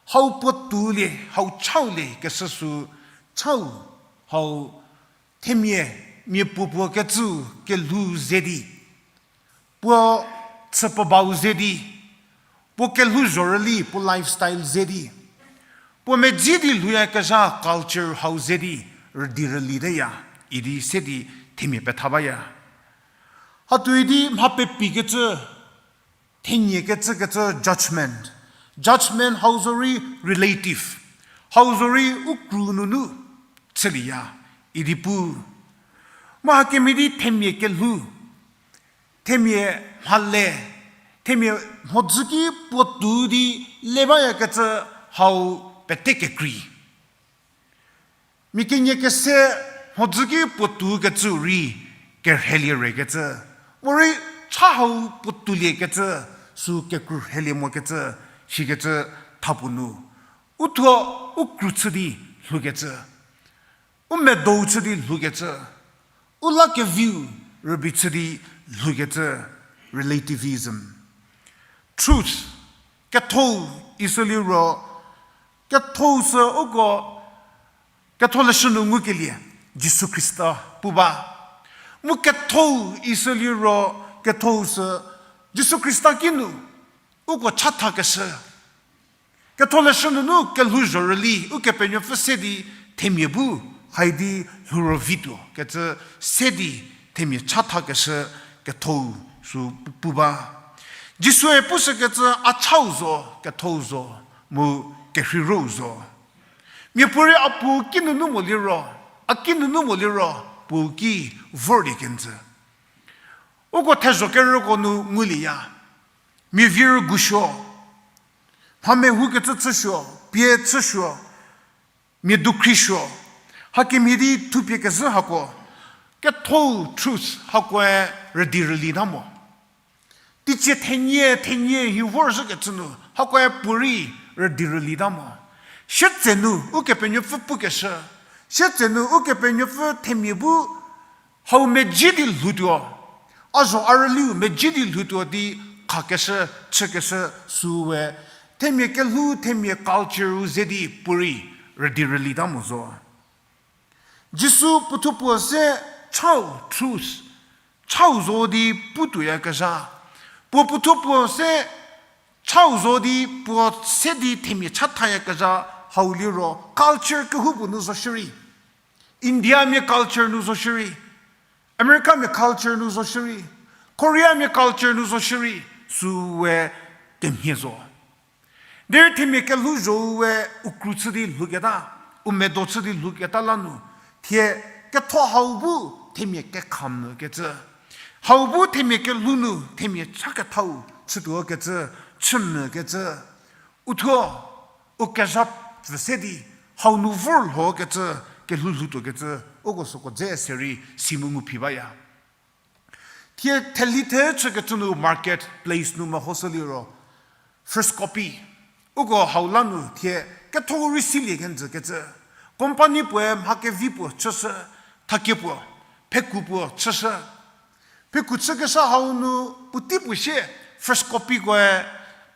hau puotoulie, hau chaulie keshü sü chau, hau themia, mia puopuo kecü kelhou ze di. Puo chü puo bau ze di, puo kelhouzho rüli, puo lifestyle ze di, puo medzi di lhouyakezha culture hau ze di, rüdi rüli teya, idi se di themia petha baya. Hatuoi di mha pepikecü, thenie kecükecü judgment. Judgment hau zorei relative. Hau zorei u kru nunu chülieya, idi pu. Mu hakemhie di themia kelhou, themia mhale, themia mhodzü ki puotou di le bayakecü hau pete kekrei. Mia kenie kese mhodzü ki puotou kecü rei kerhelie rekecü, morei cha hau puotouliekecü, sü kekru rhelie mokecü, shikecü thapuo nu. U thuo u kru chü di lhoukecü, u medou chü di lhoukecü, u la keviu rübei chü di lhoukecü, relativism. Truth, kethou, isü liro, kethou sü uko, ketholeshü nu ngukelie, Jisu Khrista pu ba. Mu kethou isü liro, kethou sü Jisu Khrista kinu uko chathakeshü. Ketholeshü nunu kelhouzho rüli Ukepenuopfü se di themia bu, haidi lhou ro vituo kecü se di themia chathakeshü kethou sü pu ba. Jisue pushükecü a chau zo, kethou zo, mu kerheirou zo. Miapuorei a puo kinunu mo liro, a kinunu mo liro, puo ki vorlie kenjü. Uko thezho kerüko nu ngulieya. Mia vi rügusuo, mha mehoukecü chüsuo, pie chüsuo, mia dukhrisuo, hakemhie di thupie kezhü hako, kethou truth hakoe rüdi rüli ta mo. Teicie thenie thenie hi vorzhükecü nu hakoe puorei rüdi rüli ta mo. Sietsenu Ukepenuopfü pukeshü, sietsenu Ukepenuopfü themia bu hau medzi di lhoutuo, a zho a rüliu medzi di lhoutuo di khakeshü, chükeshü süu we, themia kelhou, themia culture-u ze di puorei rüdi rüli ta mo zo. Jisu puothuo puo se chau, truth, chau zo di putuoyakezha. Puo puothuo puo se chau zo di puo se di themia chathayakezha hau liro culture kehoupuo nu zo shierei. Indiamia culture nu zo shierei, Americamia culture nu zo shierei, Koreamia culture nu zo shierei, süu we kemhie zo. Derei themia kelhouzho-u we u kru chü di lhouketa, u medo chü di lhouketa la nu, thie ketho hau bu themia kekha mükecü, hau bu themia kelhou nu themia chakethau chütuokecü, chü mükecü, u thuo u kezha pfü se di hau nu vor lhokecü, kelhou lhoutuokecü, uko süko dze se rei si mu ngu phi baya. Thie theli the chükecü nu market place nu mehoshü liro, first copy, uko hau la nu thie ketho rei silie kenjükecü, company puoe mha kevi puo chüshü, thakie puo, pheku puo chüshü. Pheku chükeshü hau nu puotei puo sie first copykoe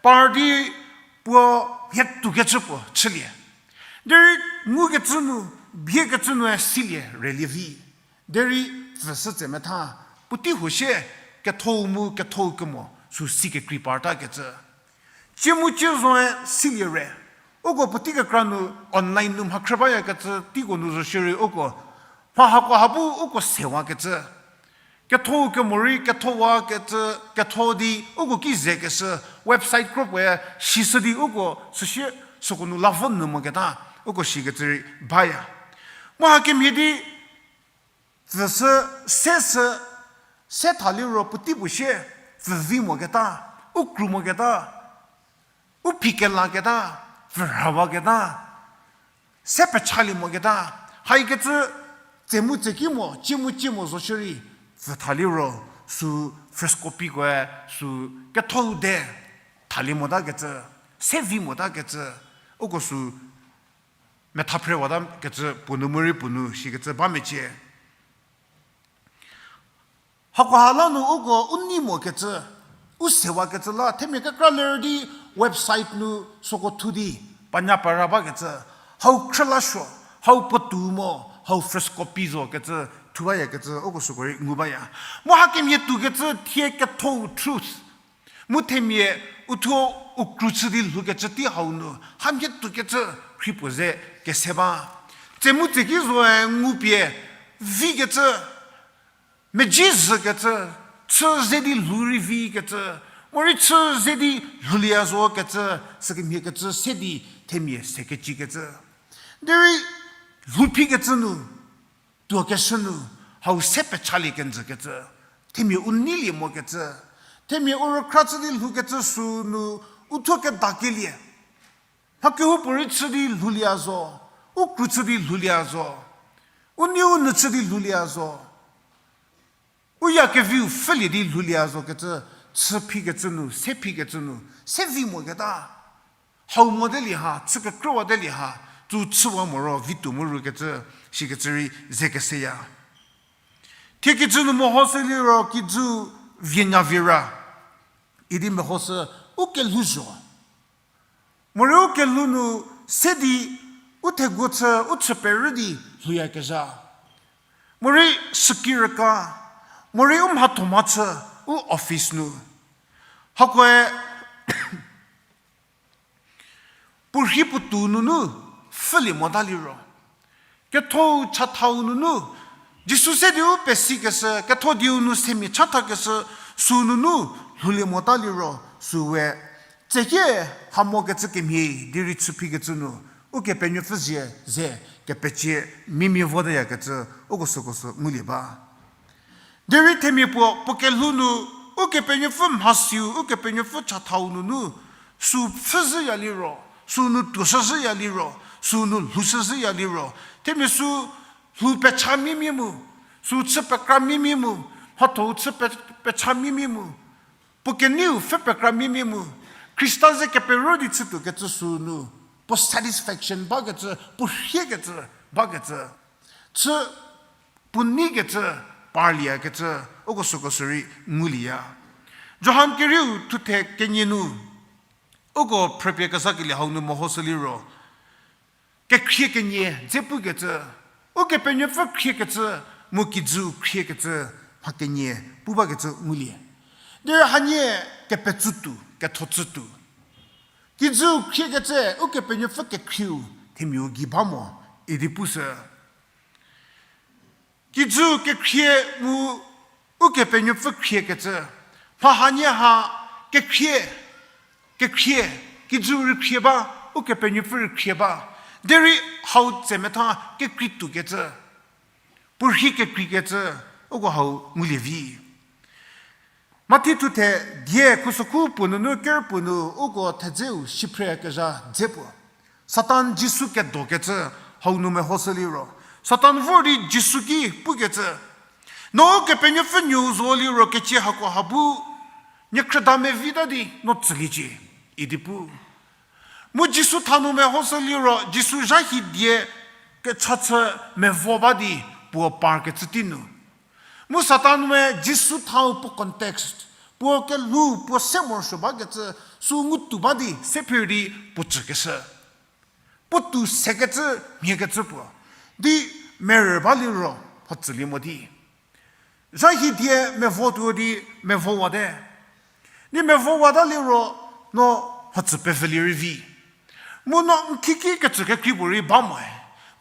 par di puo mhie toukecü puo chülie. Derei ngukecü nu, biekecü nue silie relie vi. Derei pfü sü tse metha, puotei huo sie kethou mu kethou kemo sü si kekrei partakecü. Cie mu cie zoe silie re. Uko puotei kekra nu online nu mha khrü bayakecü teiko nu zo shierei uko mha hako ha bu uko sewakecü. Kethou kemo rei kethou wakecü, ketho di uko ki zekeshü, website kro puoe sishü di uko süsie süko nu la vo nyü moketa, uko shikecü rei baya. Mu hakemhie di pfü sü, se sü, se tha liro puotei puo sie, pfü vi moketa, u kru moketa, u phi kelaketa, pfü rhawaketa, se pechalie moketa, haikecü tse mu tse ki mo, cie mu cie mo zo shierei, pfü tha liro, sü first copykoe, sü kethou de, thalie motakecü, se vi motakecü, uko sü metha phrewatakecü puo nu morei puo nu shikecü ba mecie. Hakoha la nu uko u nei mokecü, u sewakecü la themia kekra ler di website nu süko thu di panya para bakecü, hau khrülasuo, hau puotou mo, hau first copy zo kecü thu bayakecü uko süko rei ngu baya. Mu hakemhie toukecü thie kethou truth, Mu themia uthuo u kru chü di lhoukecü tei hau nu hamhie tuokecü rhi puo ze kese ba. Tse mu tse ki zoe ngupie vikecü, mezhie zhükecü, chü ze di lhou rei vikecü, morei chü ze di lhoulieya zokecü, sükemhiekecü se di themia se kecikecü. Derei lhouphikecü nu, tuokeshü nu, hau se pechalie kenjükecü, themia u neilie mokecü, themia u rükra chü di lhoukecü sünu, uthuo kedakelie. Mha kehoupuorei chü di lhoulieya zo, u kru chü di lhoulieya zo, u nei u nou chü di lhoulieya zo, u ya keviu pfhülie di lhoulieya zokecü, chü phikecü nu, se phikecü nu, se vi moketa. Hau motelie ha, chü kekrüwatelie ha, tsu chüwa moro vi tuo mu rükecü, shikecü rei ze keseya. Thie kijü nu mehoshü liro kijü vie nya vie ra, idi mehoshü u kelhou zho. Morei u kelhou nu se di u theguo chü u chü perü di lhouyakezha. Morei süki rüka, morei u mhathomha chü u office nu. Hakoe puo rhi puo tou nunu pfhülie mota liro, kethou chathau nunu, Jisu se di u pesikeshü, ketho dieu nu semia chathakeshü, sü nunu lhoulie mota liro, süwe, tsehie hamokecü kemhie di rei chü phikecü nu, Ukepenuopfü zie ze kepecie mimia voteyakecü, uko süko sü ngulie ba. Derei themia puo, puo kelhou nu, Ukepenuopfü mhasiu, Ukepenuopfü chathau nunu, sü pfhü zhüya liro, sü nu tuoshü zhüya liro, sü nu lhoushü zhüya liro, themia sü lhou pecha mimia mu, sü chü pekra mimia mu, mhatho-u chü pe-, pecha mimia mu, puo keneiu pfhü pekra mimia mu, Khrista ze kepero di chütuokecü sü nu, puo satisfaction bakecü, puo rhiekecü bakecü, chü puo neikecü parlieyakecü, uko süko sü rei ngulieya. Johan kerieu thuthe kenie nu, uko phrüpie kezhakelie hau nu mehoshü liro, kekhrie kenie dze pukecü, Ukepenuopfü khriekecü, mu kijüu khriekecü, mha kenie pu bakecü ngulie. Derei hanie kepetsütuo, kethocütuo. Kijüu khriekecü, Ukepenuopfü kekhrieu, themiau gei ba mo, idi pushü. Kijüu kekhrie mu Ukepenuopfü khriekecü, mha hanie ha kekhrie, kekhrie, kijüu rei khrie ba, Ukepenuopfü rei khrie ba, derei hau tsemetha kekreituokecü, puo rhi kekreikecü, uko hau ngulie vi. Mathi thuthe die khusokhu puo nunu ker puo nu uko thedzeu shiphrekezha dze puo. Satan Jisu kedokecü hau nu mehoshü liro, Satan vor di Jisu ki pukecü, no Ukepenuopfü nuou zo liro kecie hako ha bu niekhrüda mevita di no tsüliecie, idi pu. Mu Jisu thanu mehoshü liro, Jisu zha hidie kecha chü mevo ba di puo parkecü tei nu. Mu Satan-e Jisu thau puo context, puo kelhou, puo se morosuo bakecü, sü ngutuo ba di se phir di puo tsükeshü. Puo tou sekecü, mhiekecü puo. Di merü ba liro, mhatsülie mo di. Zha hidie mevo tuo di mevowate. Di mevowata liro no mhatsü pevülie rei vi. Mu no n khiki kecü kekrei puorei ba moe.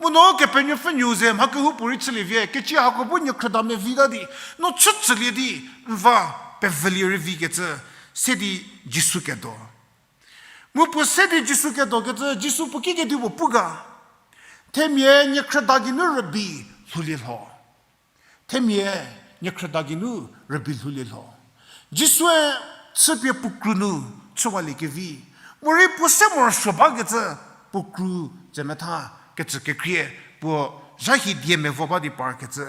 Mu no Ukepenuopfü nuou ze mha kehoupuorei chülie vie, kecie hako bu niekhrüda mevita di, no chütsülie di, n va pevülie rei vikecü, se di Jisu kedo. Mu puo se di Jisu kedokecü, Jisu puo kikedipuo pu ga, themia niekhrüda geinu rübei lhoulie lho. Themia niekhrüda geinu rübei lhoulie lho. Jisue chüpie puo kru nu chüwaliekevi, morei puo se morosuo bakecü puo kru tsemetha kecü kekhrie puo zha hidie mevo ba di parkecü.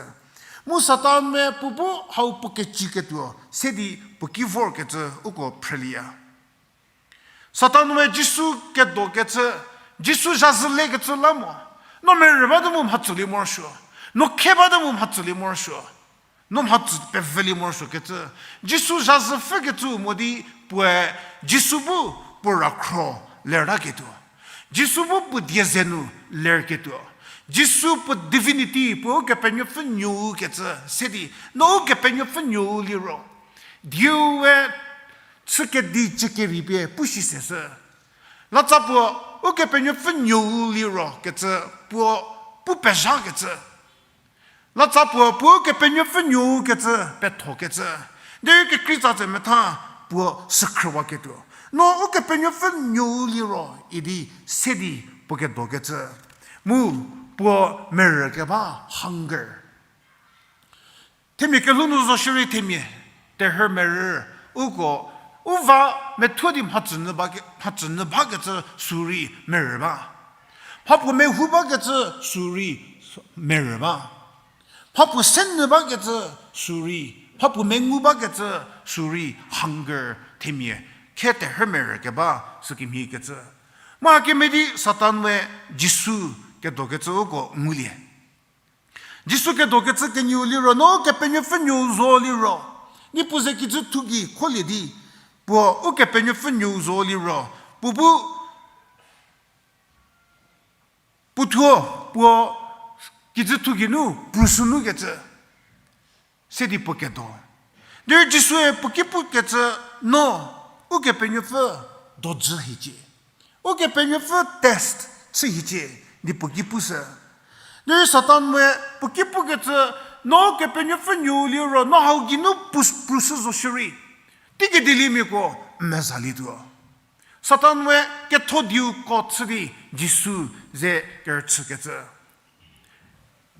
Mu Satan-e puo bu hau puo kecüketuo se di puo ki vorkecü uko phrülieya. Satan-e Jisu kedokecü, Jisu zhazhü lekecü la mo. No merü bate mu mhatsülie morosuo. No khe bate mu mhatsülie morosuo. No mhatsü pevülie morosuokecü. Jisu zhazhü pfhükecü mo di puoe Jisu bu puo rakhro lertaketuo. Jisu bu puo die ze nu lerketuo. Jisu puo divinity, puo Ukepenuopfü nuou kecü se di, no Ukepenuopfü nuou liro, dieu we chü kedi chü kerei pie pu shi seshü. Latsa puo Ukepenuopfü nuou liro kecü puo pu pezhakecü. Latsa puo puo Ukepenuopfü nuou kecü pethokecü. Derei kekreitsa tse metha puo sükhrüwaketuo. No Ukepenuopfü nuou liro idi se di puo kedokecü. Mu puo merü keba hunger. Themia kelhou nu zo shierei themia terhü merü uko u va methuo di mhacü nyü ba ke-, mhacü nyü bakecü sü rei merü ba. Mhapuo mehou bakecü sü rei merü ba. Mhapuo se nyü bakecü sü rei, mhapuo mengu bakecü sü rei hunger themia khe terhü merü keba sükemhiekecü. Mu hakemhie di Satan we Jisu kedokecü uko ngulie. Jisu kedokecü kenieu liro, no Kepenuopfü nuou zo liro, niepuu ze kijü thu gei kholie di, puo Ukepenuopfü nuou zo liro, puo bu, puo thuo, puo kijü thu gei nu prüsü nukecü se di puo kedo. Derei Jisue puo ki pukecü, no Ukepenuopfü dojü hiecie. Ukepenuopfü test chü hiecie di puo ki pushü. Derei Satan we puo ki pukecü, no Kepenuopfü nuou liro, no hau geinu pus-, prüsü zo shierei, teikedieliemiako n mezalietuo. Satan we ketho diu ko chü di Jisu ze kerüchükecü.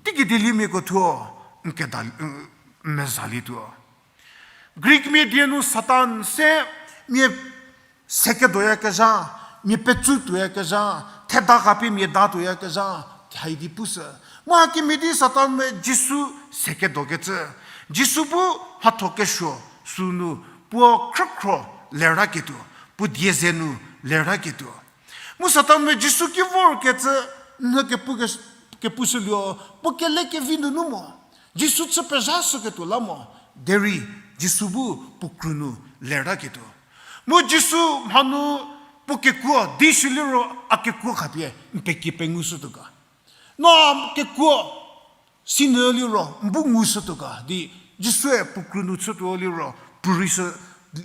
Teikedieliemiako thuo n keda, n mezalietuo. Greek mia die nu Satan se mia sekedoyakezha, mia petsu tuoyakezha, theda khapie mia da tuoyakezha, hai di pushü. Mu hakemhie di Satan we Jisu sekedokecü. Jisu bu mhatho kesuo sünu puo khrükhro leraketuo, puo die ze nu leraketuo. Mu Satan we Jisu ki vorkecü, n kepu ke-, kepushüluo, puo kele kevi nunu mo. Jisu chü pezha shüketuo la mo, derei Jisu bu puo kru nu leraketuo. Mu Jisu mhanu puo kekuo di shü liro a kekuo khapie n pekie pengushütuo ga. No a kekuo sinyü liro n bu ngushütuo ga di Jisue puo kru nu chütuo liro puo rei shü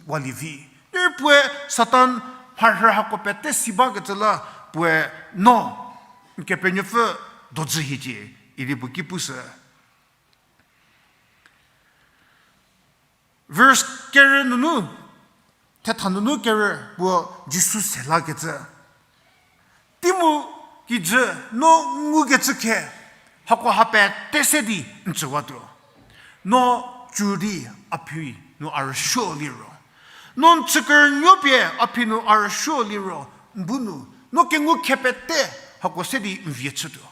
walie vi. Derei puoe Satan mharhü hako pete si bakecü la puoe no n Kepenuopfü dojü hiecie idi puo ki pushü. Verse kerü nunu, thetha nunu kerü puo Jisu se lakecü. Tei mu kijü no ngukecü khe, hako ha pete se di n tsüwatuo. No cü di a phi nu a rüsuo liro, no n chükerünuo pie a phi nu a rüsuo liro, n bu nu, no kengu khe pete hako se di n vie chütuo.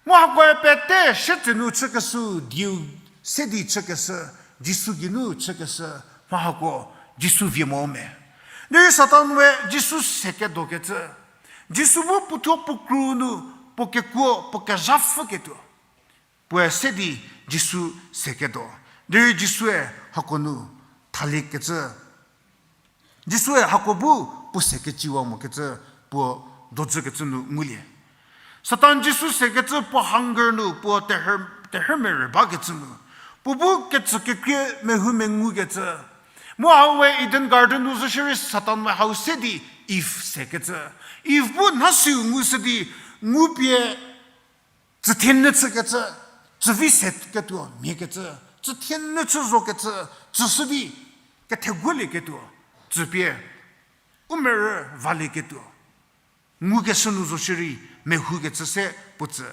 Mu hakoe pete sietsenu chükeshü, dieu se di chükeshü, Jisu geinu chükeshü, mha hako Jisu vie mo me. Derei Satan we Jisu sekedokecü. Jisu bu puothuo puo kru nu, puo kekuo, puo kezha pfhüketuo. Puoe se di Jisu sekedo. Derei Jisue hako nu thaliekecü. Jisue hako bu puo sekeciwa mokecü puo dojükecü nu ngulie. Satan Jisu sekecü puo hunger nu puo terhü, terhü merü bakecü nu. Puo bu kecü kekrie mehou mengukecü. Mu hau we Eden Garden nu zo shierei Satan we hau se di Eve sekecü. Eve bu nhasiu ngushü di ngupie tsüthie nyü chükecü, tsüvi seketuo mhiekecü, tsüthie nyü chü zokecü, tsüshü di ketheguolieketuo, tsüpie u merü valieketuo, ngukeshü nu zo shierei mehoukecü se puo tsü.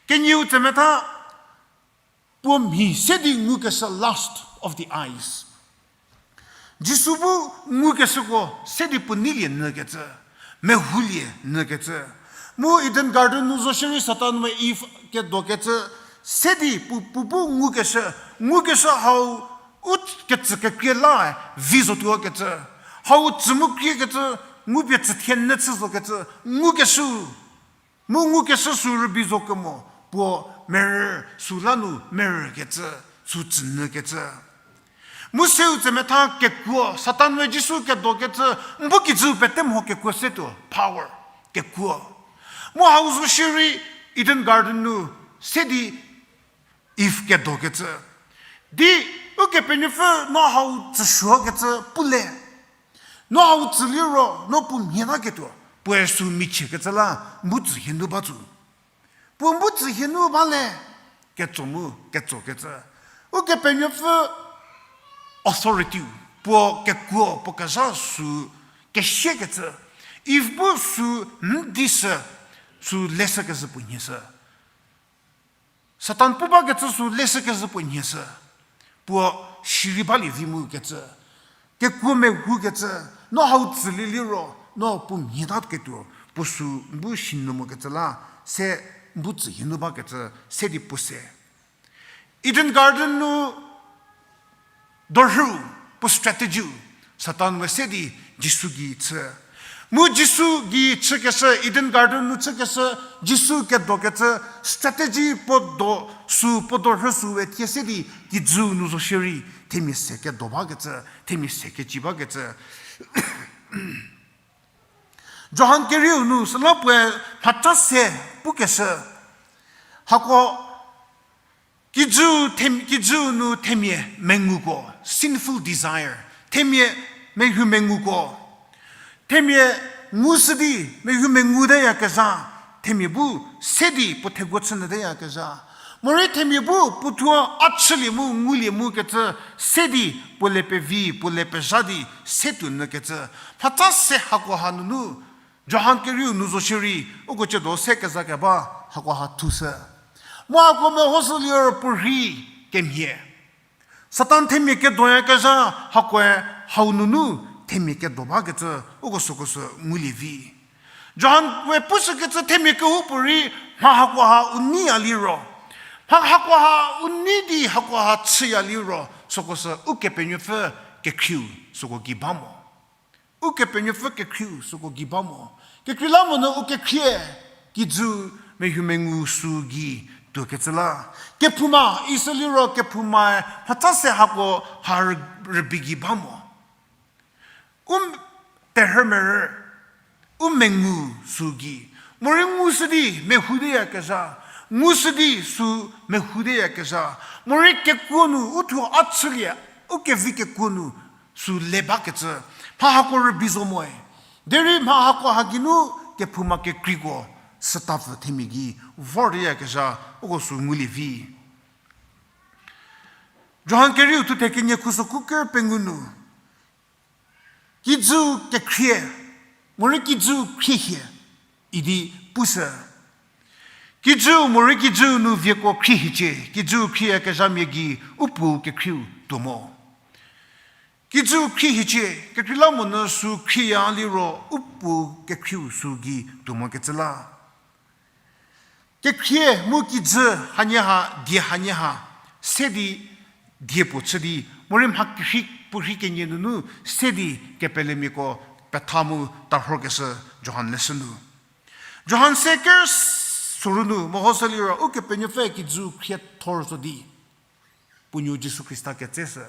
Kenieu tsemetha puo mhi se di ngukeshü lust of the eyes. Jisu bu ngukeshüko se di puo neilie nyükecü, mehoulie nyükecü. Mu Eden Garden nu zo shierei Satan we Eve kedokecü, se di puo, puo bu ngukeshü, ngukeshü hau u kecü kekrie la vi zotuokecü. Hau tsü mu kriekecü, ngupie tsüthie nyü chü zokecü, ngukeshü. Mu ngukeshü sü rübei zo kemo, puo merü sü la nu merükecü, sü tsünyükecü. Mu seu tsemetha kekuo, Satan we Jisu kedokecü, n bu kijü pete mho kekuo se tuo, power, kekuo. Mu hau zo shierei Eden Garden nu se di Eve kedokecü. Di Ukepenuopfü no hau tsüsuokecü pule. No hau tsü liro, no puo mhie taketuo. Puoe sü michiekecü la, n bu tsü hie nu ba tsü. Puo n bu tsü hie nu ba le, ketso mu, ketsokecü. Ukepenuopfü authority-u, puo kekuo, puo kezha sü kesiekecü. Iv bu sü n di shü, sü leshükezhü puo nhie shü. Satan pu bakecü sü leshükezhü puo nhie shü, puo shirei balie vi mu kecü, kekuo mehoukecü, no hau tsülie liro, no puo mhie taketuo, puo sü n bu shi nu mokecü la, se n bu tsü hie nu bakecü, se di puo se. Eden Garden nu dorhü, puo strategy-u, Satan we se di Jisu gei chü. Mu Jisu gei chükeshü, Eden Garden nu chükeshü, Jisu kedokecü, strategy puo do, sü puo dorhü sü we thie se di kijüu nu zo shierei, themia se kedo bakecü, themia se keci bakecü. Johan kerieu nu süla puoe mhaca se pukeshü. Hako kijü them-, kijüu nu themia menguko, sinful desire, themia mehou menguko, themia ngushü di mehou menguteyakezha, themia bu se di puo thegu chünyüteyakezha. Morei themia bu puothuo a chülie mu ngulie mu kecü se di puo le pevi, puo le pezha di se tuo nyükecü. Mhaca se hakoha nunu, Johan kerieu nu zo shierei, uko ciedo se kezakeba hakoha thushü. Mu hako mehoshü liro puorhi kemhie. Satan themia kedoyakezha hakoe hau nunu themia kedo bakecü uko süko sü ngulie vi. Johan we pushükecü themia kehoupuorei mha hakoha u neiya liro, mha hakoha u nei di hakoha chüya liro, süko sü Ukepenuopfü kekhrieu süko gei ba mo. Ukepenuopfü kekhrieu süko gei ba mo. Kekreilamonyü u kekhrie, kijü mehou mengu sü gei tuokecü la. Kephouma, isü liro kephoumae mhaca se hako ha rü-, rübei gei ba mo. U terhümerü, u mengu sü gei. Morei ngushü di mehouteyakezha, ngushü di sü mehouteyakezha. Morei kekuo nu, u thuo a chülie, u kevi kekuo nu, sü le bakecü, mha hako rübei zo moe. Derei mha hakoha geinu kephouma kekreiko sütapfü themia gei vorteyakezha uko sü ngulie vi. Johan kerieu thuthe kenie khuso kuker pengou nu, kijü kekhrie, morei kijü khriehie, idi pushü. Kijü morei kijü nu vieko khriehiecie, kijü khrieyakezhamia gei u Puou kekhrieu tuo mo. Kijü khriehiecie, kekreilamonyü sü khrieya liro u Puou kekhrieu sü gei tuo mokecü la. Kekhrie mu kijü hanie ha, die hanie ha, se di die puo chü di, morei mha kerhei puorhi kenie nunu se di kepelemiako petha mu tarhokeshü Johan leshü nu. Johan se ker soru nu mehoshü liro Ukepenuopfü kijü khriethor zo di, puo nuo Jisu Khrista ketseshü,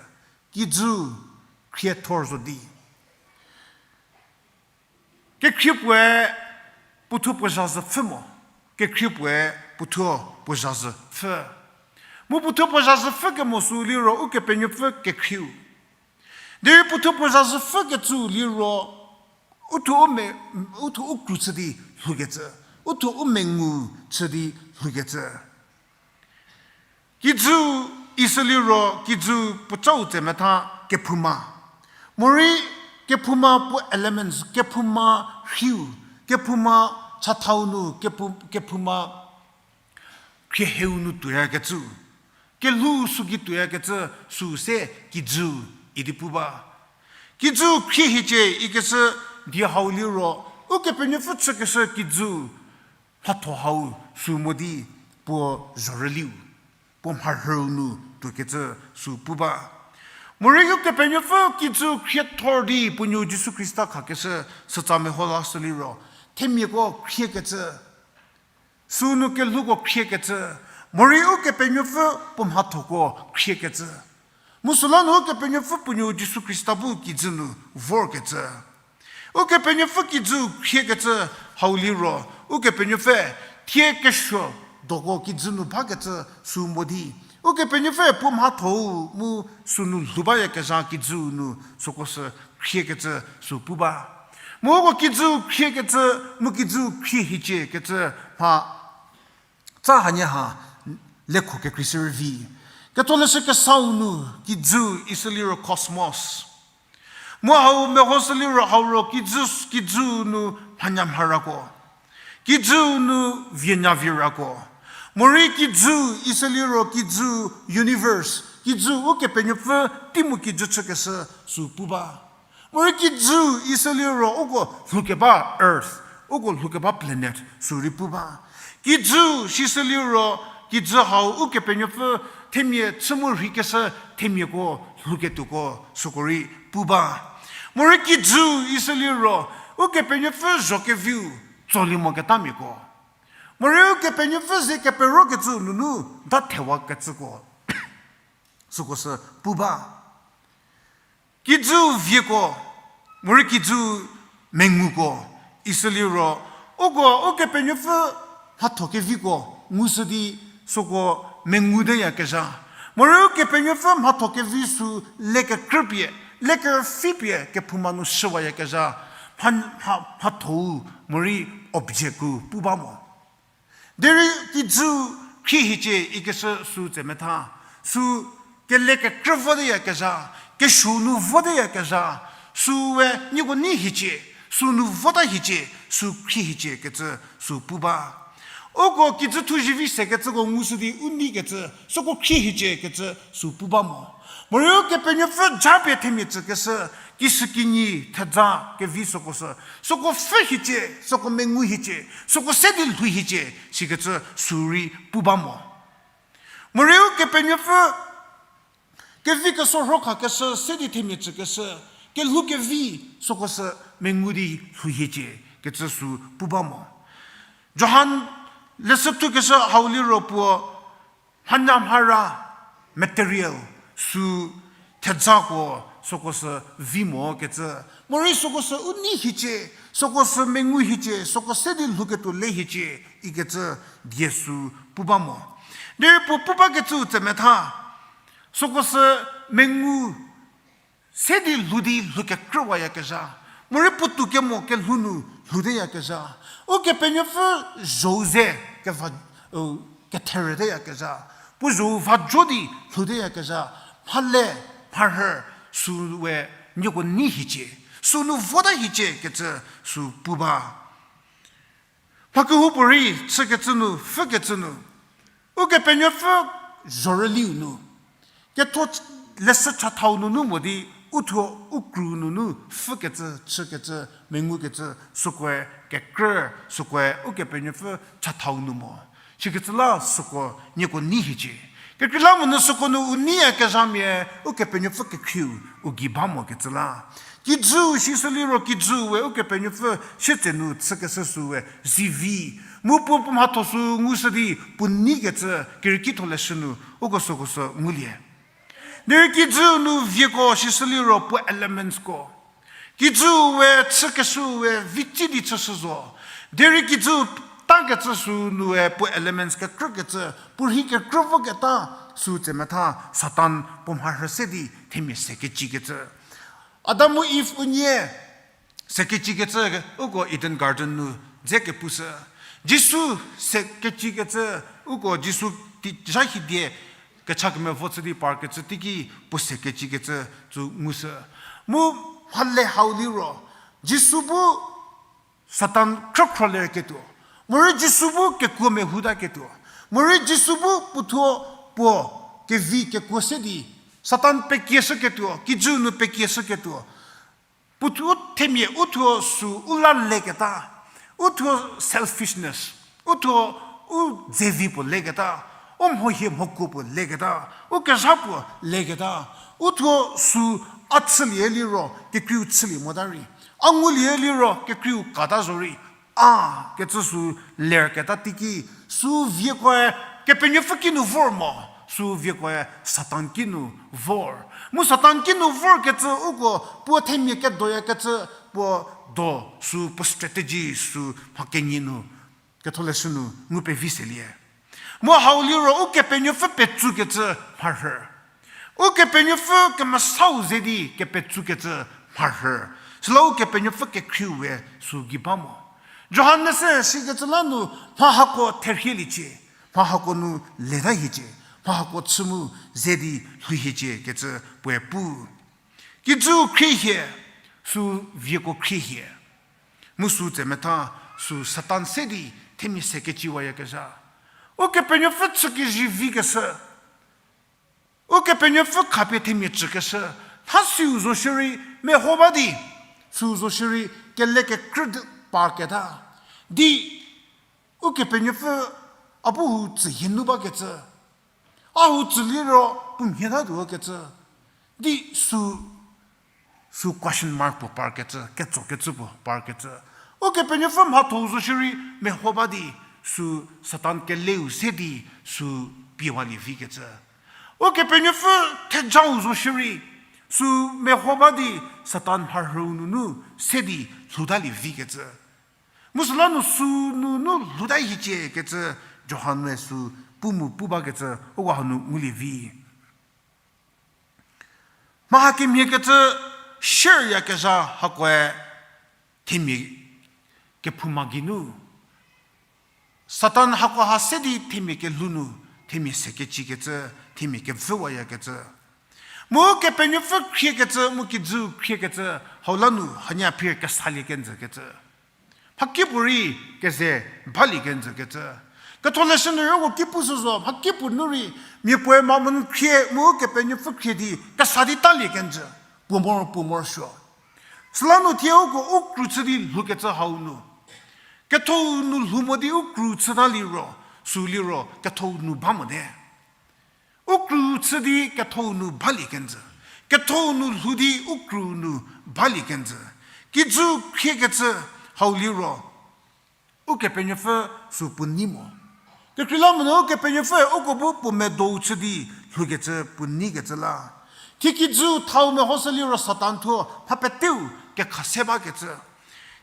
kijü khriethor zo di. Kekhrie puoe puothuo puo zhazü pfhü mo, kekhrie puoe puothuo puo zhazü pfhü. Mu puothuo puo zhazü pfhü kemo sü liro Ukepenuopfü kekhrieu. Derei puothuo puo zhazü pfhükecü liro, u thuo u me, u thuo u kru chü di lhoukecü, u thuo u mengu chü di lhoukecü. Kijü isü liro, kijü puocau tse metha kephouma. Morei kephouma puo elements, kephouma rhiu, kephouma chathau nu, kepho-, kephouma khrieheu nu tuoyakecü, kelhou sü gei tuoyakecü sü se kijü idi pu ba. Kijü khriehiecie ikecü die hau liro, Ukepenuopfü chükeshü kijü mhatho hau sü mo di puo zhorüliu, puo mharhüu nu tuokecü sü pu ba. Morei Ukepenuopfü kijü khriethor di puo nuo Jisu Khrista khakeshü sütsa meho lashü liro, themiako khriekecü, sünu kelhouko khriekecü, morei Ukepenuopfü puo mhathoko khriekecü. Mu süla nu Ukepenuopfü puo nuo Jisu Khrista bu kijü nu vorkecü. Ukepenuopfü kijü khriekecü hau liro, Ukepenuopfü thie kesuo doko kijü nu bakecü sü mo di, Ukepenuopfü puo mhatho-u mu sünu lhou bayakezha kijü nu süko sü khriekecü sü pu ba. Mu uko kijü khriekecü, mu kijü khrie hiecie kecü mha tsa hanie ha lekho kekreishü rüvi. Ketholeshü Kesau nu kijü isü liro cosmos. Mu hau mehoshü liro hau ro kijü, kijü nu mhanyamharako. Kijü nu vienyaviorako. Morei kijü isü liro kijü universe, kijü Ukepenuopfü tei mu kijü chükeshü sü pu ba. Morei kijü isü liro uko lhoukeba earth, uko lhoukeba planet sü rei pu ba. Kijü sisü liro kijü hau Ukepenuopfü themia chü mu rheikeshü themiako lhouketuoko süko rei pu ba. Morei kijü isü liro Ukepenuopfü zho keviu tsolie moketamiako. Morei Ukepenuopfü ze keperokecü nunu dathewakecüko süko sü pu ba. Kijü vieko, morei kijü menguko, isü liro uko Ukepenuopfü mhatho keviko ngushü di süko menguteyakezha. Morei Ukepenuopfü mhatho kevi sü lekekrüpie, lekerüfipie kephouma nu shüwayakezha, mha, mha, mhatho-u morei object-u pu ba mo. Derei kijü khrie hiecie ikeshü sü tse metha, sü kelekekrü voteyakezha, kesuo nu voteyakezha, süe nieko nei hiecie, sünu vota hiecie, sü khrie hiecie kecü sü pu ba. Uko kijü thu zivi sekecüko ngushü di u neikecü, süko khrie hiecie kecü sü pu ba mo. Morei Ukepenuopfü japie themia tsükeshü, kishükinyi thedza kevi süko sü, süko pfhü hiecie, süko mengu hiecie, süko se di lhou hiecie, sikecü sü rei pu ba mo. Morei Ukepenuopfü kevi kesorho khakeshü, se di themia tsükeshü, kelhou kevi süko sü mengu di lhou hiecie kecü sü pu ba mo. Johan leshü thukeshü hau liro puo mhanyamhara material sü thedzako süko sü vi mo kecü. Morei süko sü u nei hiecie, süko sü mengu hiecie, süko se di lhouketuo le hiecie ikecü die sü pu ba mo. Derei puo pu bakecüu tse metha, süko sü mengu se di lhou di lhoukekrüwayakezha, morei puotou kemo kelhou nu lhouteyakezha, Ukepenuopfü zho-u ze keva, ketherüteyakezha, puo zho-u va jo di lhouteyakezha, mhale, mharhü, süe nieko nei hiecie, sünu vota hiecie kecü sü pu ba. Mha kehoupuorei chükecü nu, pfhükecü nu, Ukepenuopfü zhorüliu nu, ketho leshü chathau nunu mo di, uthuo u kru nunu pfhükecü, chükecü, mengukecü, sükoe kekrü, sükoe Ukepenuopfü chathau nu mo. Sikecü la süko nieko nei hiecie. Kekreilamonyü süko nu u neiyakezhamia Ukepenuopfü kekhrieu u gei ba mokecü la. Kijüu sisü liro kijüu we Ukepenuopfü sietsenu chükeshü süe zivi. Mu puo puo mhatho sü ngushü di puo neikecü kerieki tholeshü nu uko süko sü ngulie. Derei kijüu nu vieko sisü liro puo elementsko. Kijüu we chükeshüu we vitsei di chüshü zo. Derei kijüu takecü sü nue puo elements kekrükecü, puo rhi kekrü voketa sü tse metha Satan puo mharhü se di themia se kecikecü. Adam mu Iv unie se kecikecü uko Eden Garden nu dze kepushü. Jisu se kecikecü uko Jisu ti zha hidie kecha kemevo chü di parkecü teiki puo se kecikecü tsü ngushü. Mu mhale hau liro, Jisu bu Satan khrükhro lerketuo. Morei Jisu bu kekuo mehutaketuo. Morei Jisu bu puothuo puo kevi kekuo se di Satan pekieshüketuo, kijüu nu pekieshüketuo. Puothuo themia uthuo sü u la leketa, uthuo selfishness, uthuo u dzevi puo leketa, u mhohie mhokuo puo leketa, u kezha puo leketa, uthuo sü a chülie liro kekreiu chülie mota rei, a ngulie liro kekreiu kata zo rei, a kecü sü lerketa teiki, sü viekoe Kepenuopfü kinu vor mo, sü viekoe Satan kinu vor. Mu Satan kinu vorkecü uko puo themia kedoyakecü puo do sü puo strategy sü mha kenyi nu, ketholeshü nu ngu pevi selie. Mu hau liro Ukepenuopfü petsukecü mharhü. Ukepenuopfü kemesau ze di kepetsukecü mharhü. Süla Ukepenuopfü kekhrieu we sü gei ba mo. Johan-e se sikecü la nu mha hako therhieliecie, mha hako nu leta hiecie, mha hako chü mu ze di lhou hiecie kecü puoe pu. Kijüu khrie hie, sü vieko khrie hie. Mu sü tsemetha, sü Satan se di themia se keciwayakezha. Ukepenuopfü chü kezivi keshü, Ukepenuopfü khapie themia cükeshü, tha siu zo shierei meho ba di, siu zo shierei kele kekrü parketa. Di Ukepenuopfü a bu hu tsü hie nu bakecü, a hu tsü liro puo mhie tatuo kecü, di sü, sü question mark puo parkecü, ketsokecü puo parkecü. Ukepenuopfü mhatho-u zo shierei meho ba di, sü Satan keleu se di sü piewalie vikecü. Ukepenuopfü thejau zo shierei, sü meho ba di Satan mharhüu nunu se di lhoutalie vikecü. Mu süla nu sü nunu lhouta hiecie kecü Johan-e sü pu mu pu bakecü uko hanu ngulie vi. Mha hakemhie kecü shieryakezha hakoe themia kephouma geinu Satan hakoha se di themia kelhou nu, themia se kecikecü, themia kevüwayakecü. Mu Kepenuopfü khriekecü, mu kijüu khriekecü, hau la nu hanie phir kesalie kenjü kecü. Mhakipuorei keze balie kenjü kecü. Ketholeshü nu rei uko ki pushü zo, mhakipuo nu rei, mia puoe mamon khrie, mu Kepenuopfü khrie di, kesa di talie kenjü. Puo mor, puo morosuo. Süla nu thie uko u kru chü di lhoukecü hau nu. Ketho-u nu lhou mo di u kru chüta liro, sü liro ketho-u nu ba mote. U kru chü di ketho-u nu balie kenjü. Ketho-u nu lhou di u kru nu balie kenjü. Kijü khriekecü hau liro, Ukepenuopfü sü puo nei mo. Kekreilamonyü Ukepenuopfü uko bu puo medo-u chü di lhoukecü puo neikecü la. Thie kijü thau mehoshü liro Satan thuo mha peteu kekhase bakecü.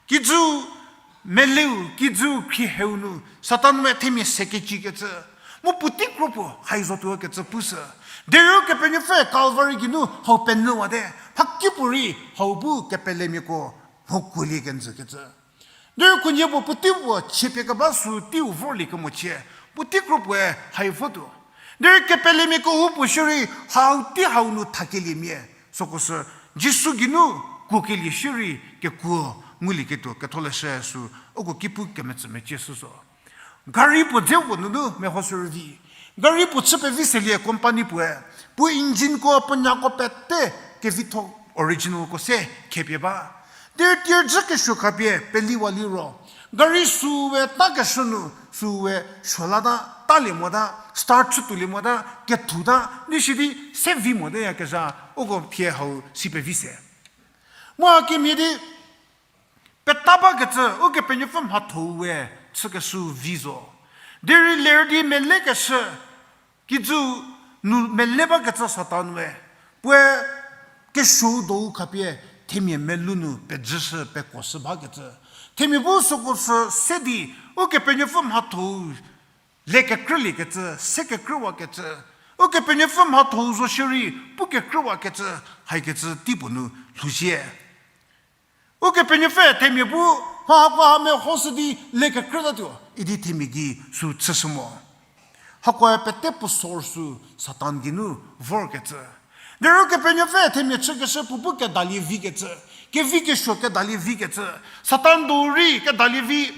Kijü meleu, kijü khrieheu nu Satan we themia se kecikecü. Mu puotei kro puo hai zotuo kecü pushü. Derei Ukepenuopfü Calvary geinu hau penyüwate. Mhakipuorei hau bu kepelemiako mhokuolie kenjü kecü. Derei khunhie puo puotei puo chiepie keba sü teiu vorlie kemochie, puotei kro puoe hai votuo. Derei kepelemiako u puo shierei hau tei hau nu thakeliemia, süko sü Jisu geinu kuokelie shierei kekuo ngulieketuo Ketholeshü sü uko ki pu kemetsü mecie shü zo. Gari puo dze puo nunu mehoshü rüvi. Gari puo chü pevi selie company puoe. Puo engineko, puo nyako pete kevitho originalko se khepie ba. Derei tier dzü kesuo khapie peliwa liro, gari süu we ta keshü nu, süu we suo lata, talie mota, start chütuolie mota, kethuta, di sidi se vi moteyakezha, uko thie hau si pevi se. Mu hakemhie di, peta bakecü, Ukepenuopfü mhatho-u we chükeshü vi zo. Derei ler di melekeshü, kijü nu mele bakecü Satan we, puoe kesuou do-u khapie themia melou nu pejüshü, pekuoshü bakecü. Themia bu süko sü se di, Ukepenuopfü mhatho-u le kekrüliekecü, se kekrüwakecü. Ukepenuopfü mhatho-u zo shierei, pu kekrüwakecü, haikecü tei puo nu lhouzie. Ukepenuopfü themia bu, mha hakoha mehoshü di le kekrütatuo, idi themia gei sü chüshü mo. Hakoe pete puo source sü Satan geinu vorkecü. Derei Ukepenuopfü themia chükeshü puo bu kedalie vikecü, kevi kesuo kedalie vikecü, Satan do rei kedalie vi,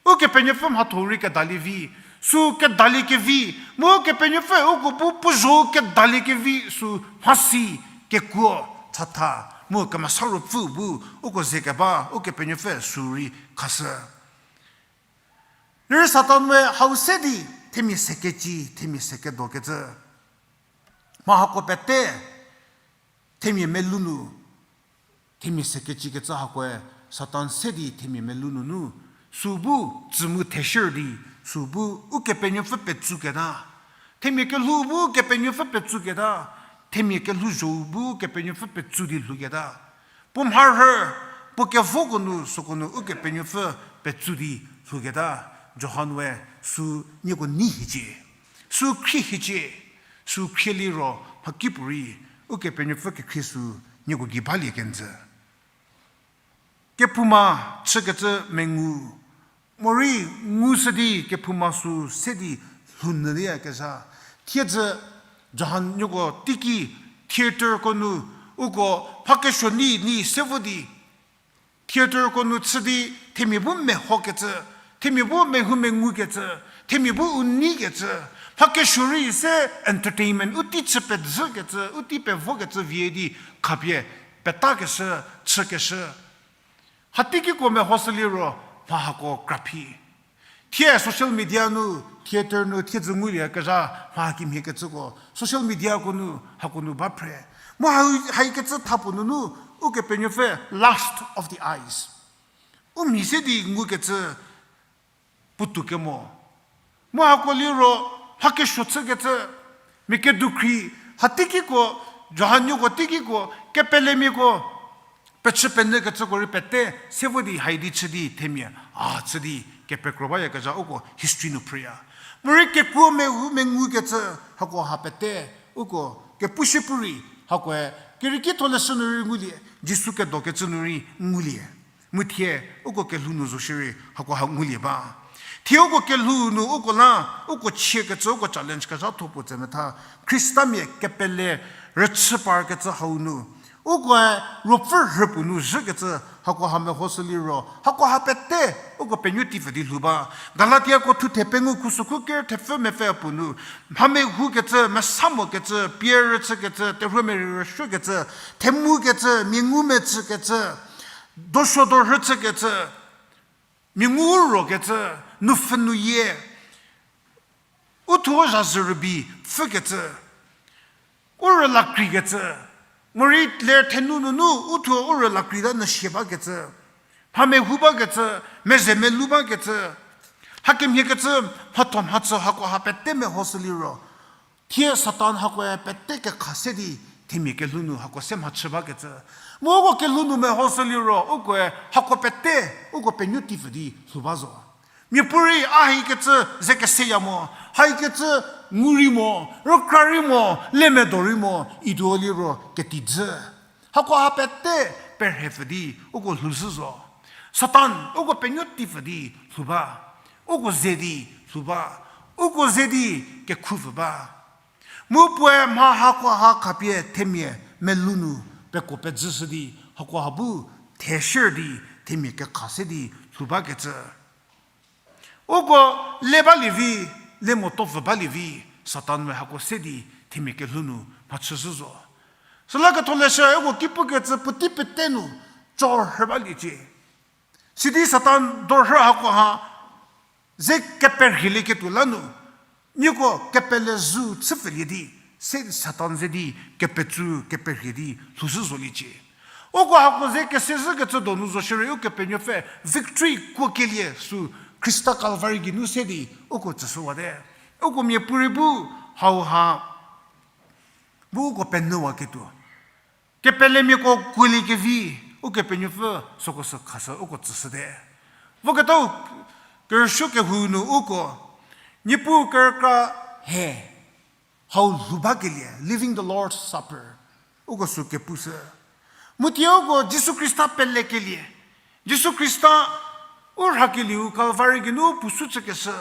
Ukepenuopfü mhatho rei kedalie vi, sü kedalie kevi, mu Ukepenuopfü uko bu puo zho kedalie kevi, sü mhasi kekuo chatha, mu Kemesa Ruopfü bu uko ze keba, Ukepenuopfü sü rei khashü. Derei Satan we hau se di themia se keci, themia se kedokecü. Mha hako pete, themia melou nu, themia se kecikecü hakoe Satan se di themia melou nunu, sü bu tsü mu theshür di, sü bu Ukepenuopfü petsuketa. Themia kelhou bu Kepenuopfü petsuketa. Themia kelhouzho bu Kepenuopfü petsu di lhouketa. Puo mharhü, puo kevoko nu, süko nu Ukepenuopfü petsu di lhouketa. Johan we sü nieko nei hiecie. Sü khrie hiecie, sü khrie liro mhakipuorei, Ukepenuopfü kekhrie sü nieko gei balie kenjü. Kephouma chükecü mengu, morei ngushü di kephouma sü se di lhounyü di yakezha. Thiedzü Johan nieko teiki theatreko nu, uko mha kesuo nei nei se vo di, theatreko nu chü di themia bu mehokecü, themia bu mehou mengukecü, themia bu u neikecü, mha kesuo rei se entertainment u tei chü pezhükecü, u tei pevokecü vie di khapie petakeshü, chükeshü. Hateikiko mehoshü liro mha hako kraphi. Thie social media nu, theatre nu thiedzü nguliekezha mha kimhiekecüko social mediako nu hako nu ba phre. Mu ha, haikecü thapuo nunu Ukepenuopfü lust of the eyes, u mhi se di ngukecü puotou kemo. Mu hako liro mha kesuo chükecü, mia kedukhri, hateikiko, Johan nieko teikiko, kepelemiako, pechü penyükecüko rei pete se vo di hai di chü di themia a chü di kepekro bayakezha uko history nu phrüya. Morei kekuo mehou mengukecü, hako ha pete uko kepushü pu rei, hakoe kerieki tholeshü nu rei ngulie, Jisu kedokecü nu rei ngulie. Mu thie uko kelhou nu zo shierei hako ha ngulie ba. Thie uko kelhou nu uko la, uko chiekecü, uko challenge kezhatho puo tse metha, Khristamia kepele rüchü parkecü hau nu, ukoe ruopfü rhüpuo nu zhükecü hako ha mehoshü liro, hako ha pete uko penuo teipfü di lhou ba. Galatiako thuthe pengou khusokhu ker thepfü mepfü puo nu, mha mehoukecü, mesa mokecü, pie rüchükecü, terhuo merei rüsuokecü, themukecü, mia ngumetsükecü, dosuo dorhü chükecü, mia ngu rokecü, nupfhü nuyie, u thuo zhazhü rübei pfhükecü, u rüla kreikecü, morei ler thenu nunu u thuo u rüla kreita nyü sie bakecü, mha mehou bakecü, meze melou bakecü, hakemhiekecü, mhatho mhachü hako ha pete mehoshü liro, thie Satan hakoe pete kekha se di themia kelhou nu hako se mhachü bakecü. Mu uko kelhou nu mehoshü liro ukoe hako pete uko penuo teipfü di lhou ba zo. Miapuorei a haikecü ze keseya mo, haikecü ngu rei mo, rükra rei mo, lemedo rei mo, iduo liro ketijü. Hako ha pete perhepfü di uko lhoushü zo. Satan uko penuo teipfü di lhou ba, uko ze di lhou ba, uko ze di kekhupfü ba. Mu puoe mha hako ha khapie themia melou nu peko pezhüshü di, hako ha bu theshü di themia kekha se di lhou bakecü. Uko le balie vi, le motopfü balie vi, Satan we hako se di themia kelhou nu mhachüshü zo. Süla ketholeshü uko ki pukecü puotei pete nu chorhü baliecie. Sidi Satan dorhü hako ha ze keperhielieketuo la nu, nieko kepele zhü chüpfülie di, se Satan ze di kepetsü keperhie di lhoushü zoliecie. Uko hako ze kesezhükecü donu zo shierei Ukepenuopfü victory kuokelie sü Khrista Calvary geinu se di uko tsüshüwate. Uko miapuorei bu hauha bu uko penyüwaketuo, kepelemiako kuoliekevi, Ukepenuopfü süko sü khashü uko tsüshüte. Voketau kerüsuo kehou nu uko Niepuu kerükra he hau lhou bakelie, living the Lord's Supper, uko sü kepushü. Mu thie uko Jisu Khrista pelekelie, Jisu Khrista u rhakelieu Calvary geinu puo sü chükeshü,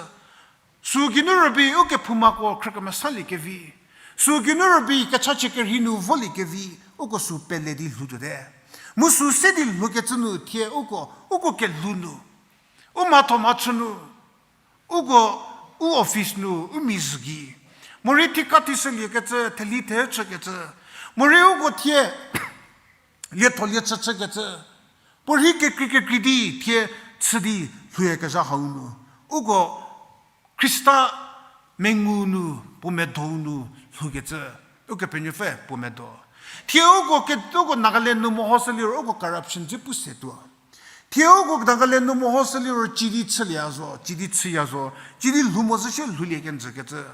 sü geinu rübei ukephoumako khrükemesaliekevi, sü geinu rübei kechachie kerhei nu voliekevi, uko sü pele di lhoutuote. Mu sü se di lhoukecü nu thie uko, uko kelhou nu, u mhatho mhachü nu, uko u office nu u mizhü gei, morei thika thishüliekecü, theli the chükecü, morei uko thie lietho liechü chükecü, puorhi kekrei kekrei di thie chü di lhouyakezha hau nu, uko Khrista mengu nu, puo medo nu lhoukecü, Ukepenuopfü puo medo. Thie uko ke, uko Nagaland nu mehoshü liro uko corruption dze pu se tuo. Thie uko Nagaland nu mehoshü liro cidi chülie zo, cidi chüya zo, cidi lhou mo zhü shie lhoulie kenjükecü.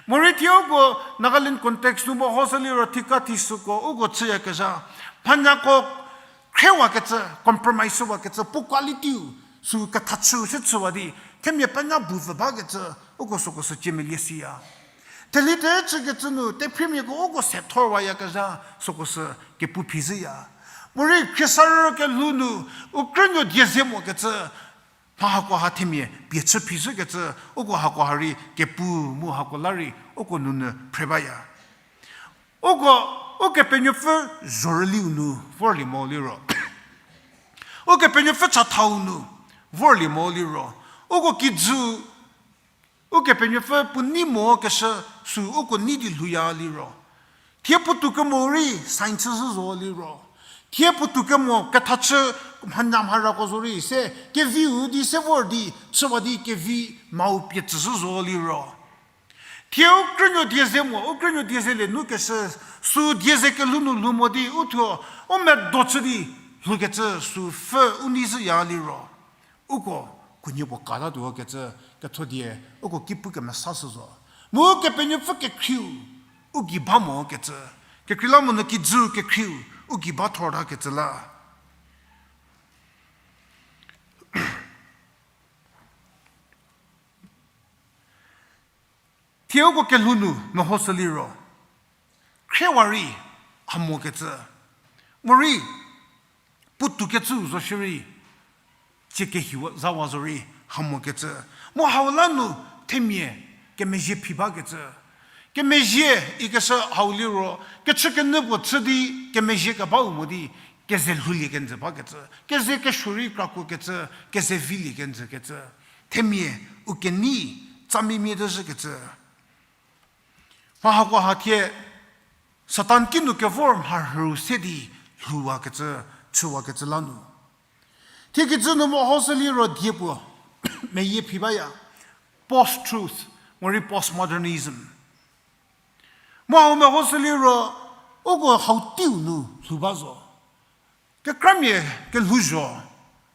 Morei thie uko Nagaland context nu mehoshü liro thika thishüko uko chüyakezha, mhanyako khrewakecü, compromise wakecü, puo qualityu sü kethachüu se chüwa di, themia penya bupfü bakecü, uko süko sü ciemelie siya. Theli te chükecü nu, tephriemiako uko se thorwayakezha, süko sü kepu phi zhüya. Morei khriesarü kelhou nu, u krünuo die ze mokecü, mha hakoha themia pie chü phi zhükecü, uko hakoha rei kepu mu hako la rei, uko nunu phre baya. Uko, Ukepenuopfü zhorüliu nu vorlie mo liro, Ukepenuopfü chathau nu vorlie mo liro, uko kijü, Ukepenuopfü puo nei mokeshü sü uko nei di lhouya liro, thie puotou kemo rei sign chü zhü zo liro, thie puotou kemo kethachü mhanya mharako zo rei se keviu di se vor di chüwa di kevi mau pie tsü zhü zo liro, thie u krünuo die ze mo, u krünuo die zelie nukeshü, sü die ze kelhou nu lhou mo di uthuo, u medo chü di lhoukecü sü pfü u nei zhüya liro, uko khunhie puo katatuo kecü, ketho die, uko ki pu kemesa shü zo. Mu Kepenuopfü kekhrieu, u gei ba mokecü, kekreilamonyü kijü kekhrieu, u gei ba thorta kecü la. Thie uko kelhou nu mehoshü liro, khriewa rei hamokecü, morei puotou kecü zo shierei, tsie kehi zawa zo rei hamokecü, mu hau la nu themia kemezhie phi bakecü. Kemezhie ikeshü hau liro, kechükenyü puo chü di kemezhie kebau mo di, keze lhoulie kenjü bakecü, keze kesuo rei krakuokecü, keze vilie kenjükecü. Themia u kenei tsamimia te zhükecü. Mha hakoha thie Satan kinu kevor mharhüu se di lhouwakecü, chüwakecü la nu, thie kijü nu mehoshü liro die puo meyie phi baya, post-truth, morei postmodernism. Mu hau mehoshü liro, uko hau teiu nu lhou ba zo. Kekramia kelhouzho,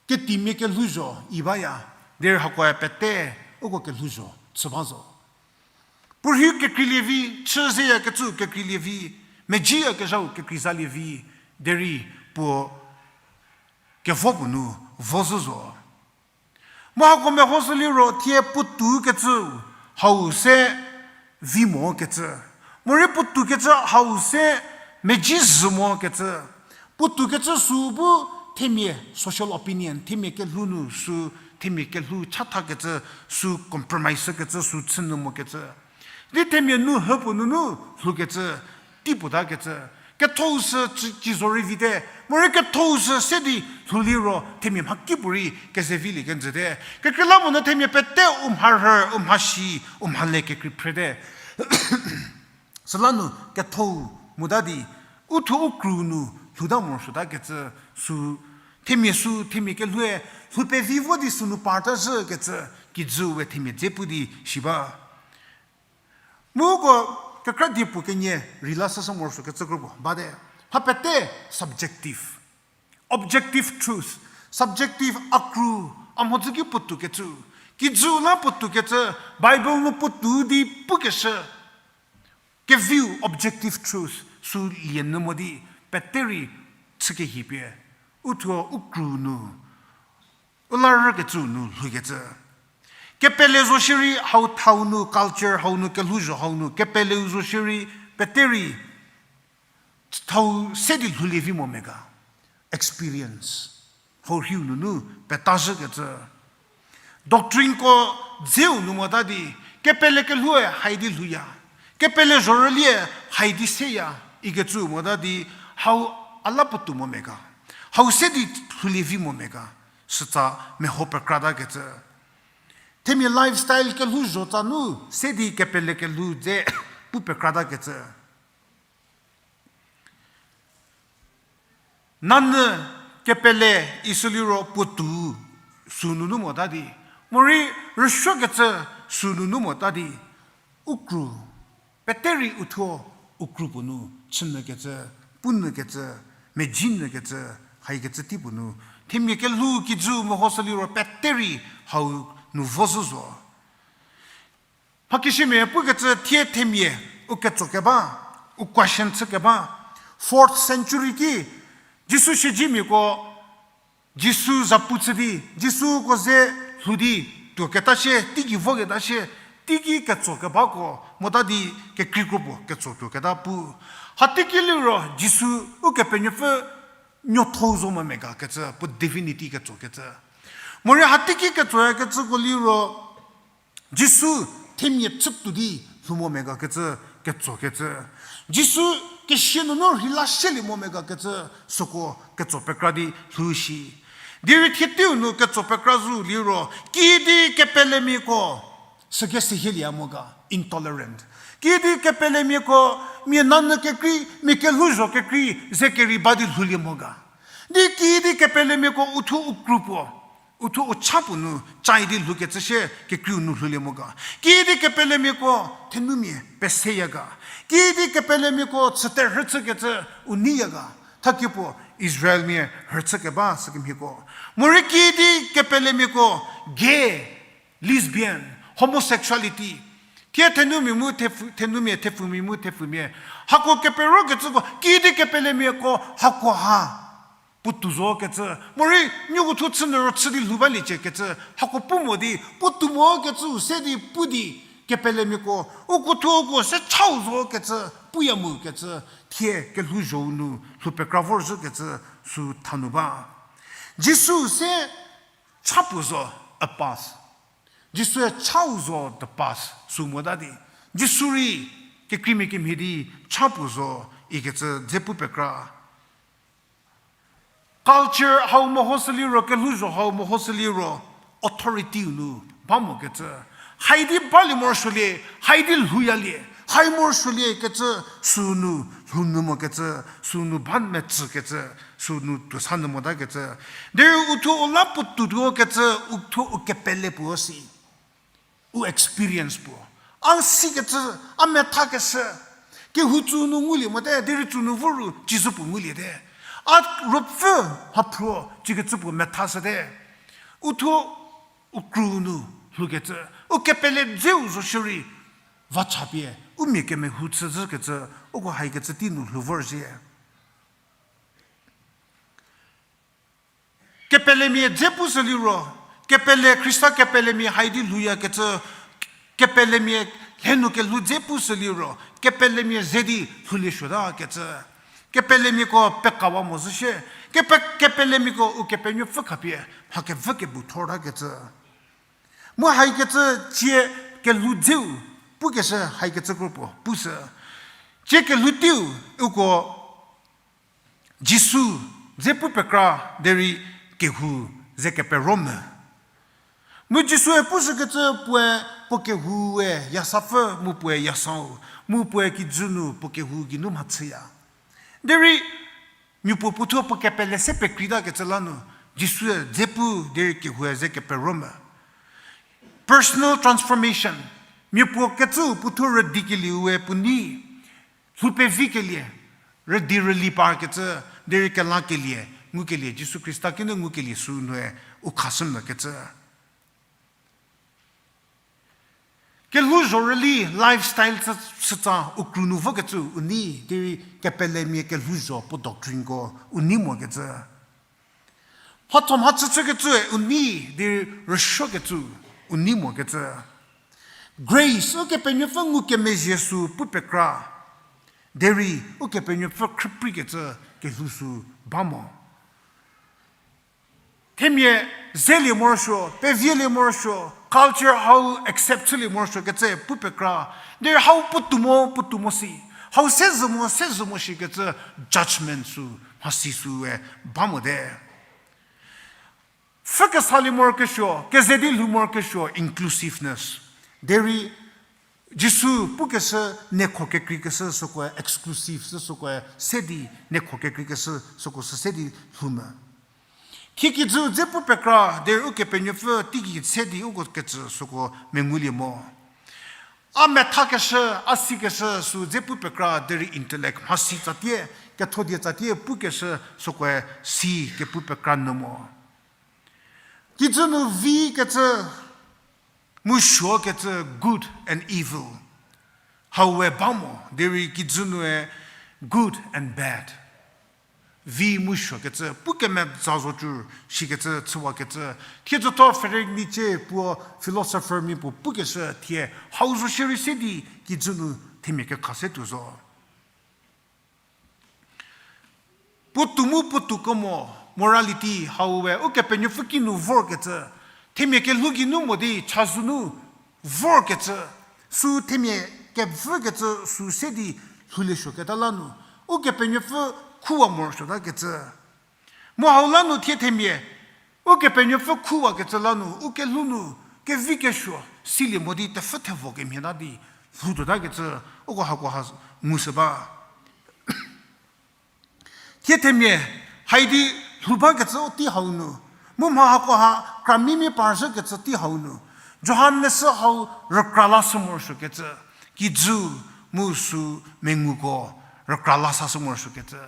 ketimia kelhouzho i baya, derei hakoe pete uko kelhouzho chü ba zo. Puorhiu kekreilie vi, chü zeyakecü kekreilie vi, medziyakezhau kekreizalie vi, derei puo kevo puo nu vo zhü zo. Mu hako mehoshü liro thie puotou kecü hau se vi mokecü, morei puotou kecü hau se medzi zhü mokecü, puotou kecü sü bu themia social opinion, themia kelhou nu sü, themia kelhou chathakecü sü, compromise kecü sü chünyü mokecü, di themia nu hüpuo nunu lhoukecü, tei puotakecü, kethou sü ci, ci zo rei vite, morei kethou sü se di lhou liro themia mhakipuorei kezevilie kenjüte. Kekreilamonyü themia pete u mharhü, u mhasi, u mhale kekrei phrete. Süla nu kethou mota di, uthuo u kru nu lhouta morosuotakecü sü, themia sü, themia kelhoue lhou pevi vo di sünu parta zhükecü, kijü we themia dze pu di shi ba. Mu uko kekra die puo kenie rei la süsü morosuokecü kro puo bate. Mha pete subjective. Objective truth, subjective a kru, a mhodzü ki puotou kecü, kijü la puotou kecü, Bible nu puotou di pukeshü, keviu objective truth sü lie nyü mo di, pete rei chü kehipie, uthuo u kru nu, u la rükecü nu lhoukecü. Kepele zo shierei hau thau nu, culture hau nu, kelhouzho hau nu, kepeleu zo shierei pete rei thau se di lhoulie vi mo mega. Experience hau rhiu nunu petazhükecü. Doctrineko dzeu nu mota di, kepele kelhoue hai di lhouya, kepele zhorülie hai di seya, ikecü mota di, hau a la puotou mo mega. Hau se di lhoulie vi mo mega. Sütsa meho pekratakecü. Themia lifestyle kelhouzho tsa nu se di kepele kelhou dze pu pekratakecü. Nanyü kepele isü liro puotou sü nunu mota di, morei rüsuokecü sü nunu mota di, u kru, pete rei uthuo u kru puo nu chünyükecü, punyükecü, medzinyükecü, haikecü tei puo nu, themia kelhou kijü mehoshü liro pete rei hau nu vo zhü zo. Mhakesimia pukecü thie themia u ketso keba, u question chü keba, fourth century ki Jisu siedzemiako, Jisu zapu chü di, Jisuko ze lhou di tuoketa shie, teigei voketa shie, Teiki ketso kebako mota di kekrei kro puo ketso tuoketa pu. Hateiki liro Jisu Ukepenuopfü nuotho zo mo mega kecü, puo divinity ketso kecü. Morei hateiki ketsoyakecüko liro Jisu themia chütuo di lhou mo mega kecü, ketso kecü. Jisu kesia nunu rheila shielie mo mega kecü, süko ketso pekra di lhou shi. Derei thie teiu nu ketso pekra zhü liro, kiüdi kepelemiako süke sehielie mo ga, intolerant. Kiüdi kepelemiako mia nanyü kekrei, mia kelhouzho kekrei, ze kerei ba di lhoulie mo ga. Di kiüdi kepelemiako uthuo u kru puo, uthuo u cha puo nu chai di lhoukecü shie kekreiu nu lhoulie mo ga. Kiüdi kepelemiako thenumia peseya ga. Kiüdi kepelemiako chüterhü chükecü u neiya ga. Thakie puo Israelmia rhüchü keba sükemhieko. Morei kiüdi kepelemiako gay, lesbian, homosexuality. Thie thenumia mu thepfü-, thenumia, thepfumia mu thepfumia. Hako keperokecüko, kiüdi kepelemiako hako ha puotou zo kecü. Morei nieko thuo chü nyü ro chü di lhou baliecie kecü. Hako pu mo di, puotou mo kecüu se di pu di, kepelemiako, uko thuo uko se chau zo kecü, puya mu kecü. Thie kelhouzhou nu lhou pekra vorzhü kecü sü thanu ba. Jisu se cha puo zo, a pass. Jisue chau zo, the pass, sü mota di. Jisu rei kekreimia kemhie di cha puo zo ikecü dze pu pekra. Culture hau mehoshü liro, kelhouzho hau mehoshü liro, authority-u nu ba mokecü. Hai di balie morosuolie, hai di lhouyalie, hai morosuolie kecü sü nu lhou nyü mokecü, sü nu ba metsükecü, sü nu tuo sa nyü motakecü. Derei uthuo u la puotou tuo kecü, uthuo u kepele puo si. U experience puo. A sikecü, a methakeshü. Kehou tsü nu ngulie mote, derei tsü nu voru, cizü puo nguliete. A ruopfü mhaphruo, cikecü puo methashüte. Uthuo u kru nu lhoukecü, u kepele dzeu zo shierei, va cha pie, u mia kemehou chüzhükecü, uko haikecü tei nu lhou vorzhie. Kepelemia dze pushü liro, kepele Khrista kepelemia hai di lhouyakecü, kepelemia lhenu kelhou dze pushü liro, kepelemia ze di lhoulie suotakecü. Kepelemiako pekawa mo zhü shie, kepe-, kepelemiako Ukepenuopfü khapie mha kevü kebu thortakecü. Mu haikecü cie kelhou dzeu pukeshü haikecü kro puo pushü. Cie kelhou teiu uko Jisu dze pu pekra derei kehou ze kepero me. Mu Jisue pushükecü puoe puo kehoue yasapfü mu puoe yasau, mu puoe kijü nu puo kehou geinu mhachüya. Derei miapuo puothuo puo kepele se pekreitakecü la nu, Jisue dze pu derei kehoue ze kepero me. Personal transformation. Miapuo kecüu puothuo rüdikelie we puo nei, lhou pevikelie, rüdi rüli parkecü, derei kelakelie, ngukelie, Jisu Khrista kinu ngukelie sü nue u khashü mokecü. Kelhouzho rüli lifestyle chü, chütsa u kru nu vokecü u nei, derei kepelemia kelhouzho puo doctrineko u nei mokecü. Mhatho mhachü chükecü u nei, derei rüsuokecü u nei mokecü. Grace, Ukepenuopfü ngukemezhie sü pu pekra, derei Ukepenuopfü khrüpreikecü kelhou sü ba mo. Themia zelie morosuo, pevielie morosuo, culture hau accept chülie morosuo kecü pu pekra. Derei hau puotou mo, puotou mo si. Hau se zhü mo, se zhü mo shikecü judgment sü, mhasi süe ba mote. Pfhü kesalie morokesuo, keze di lhou morokesuo, inclusiveness. Derei Jisu pukeshü, niekho kekreikeshü sükoe exclusive sü sükoe se di, niekho kekreikeshü süko sü se di lhou me. Thie kijü dze pu pekra, derei Ukepenuopfü teigei se di uko kecü süko mengulie mo. A methakeshü, a sikeshü sü dze pu pekra derei intellect mhasi tsatie, kethodie tsatie pukeshü sükoe si kepu pekra nyü mo. Kijü nu vikecü, mu suokecü good and evil. Hau we ba mo, derei kijü nue good and bad. vi mu suokecü, pu kemeza zo cü, shikecü, chüwakecü. Thiedzütho Frederick Nietzsche puo philosopher mia puo pukeshü thie, hau zo shierei se di kijü nu themia kekha se tuo zo. Puotou mu puotou kemo, morality hau we Ukepenuopfü kinu vorkecü, themia kelhou geinu mo di chazou nu vorkecü, sü themia kevükecü sü se di lhoulie suoketa la nu, Ukepenuopfü khuwa morosuotakecü. Mu hau la nu thie themia, Ukepenuopfü khuwakecü la nu, u kelhou nu, kevi kesuo, silie mo di tepfü thevo kemhieta di, lhoutuotakecü, uko hakoha ngushü ba. Thie themia, haidi lhou bakecü u tei hau nu, mu mha hakoha kramimia parzhükecü tei hau nu, Johan leshü hau rükra lashü morosuokecü, kijü mu sü menguko rükra la sashü morosuokecü.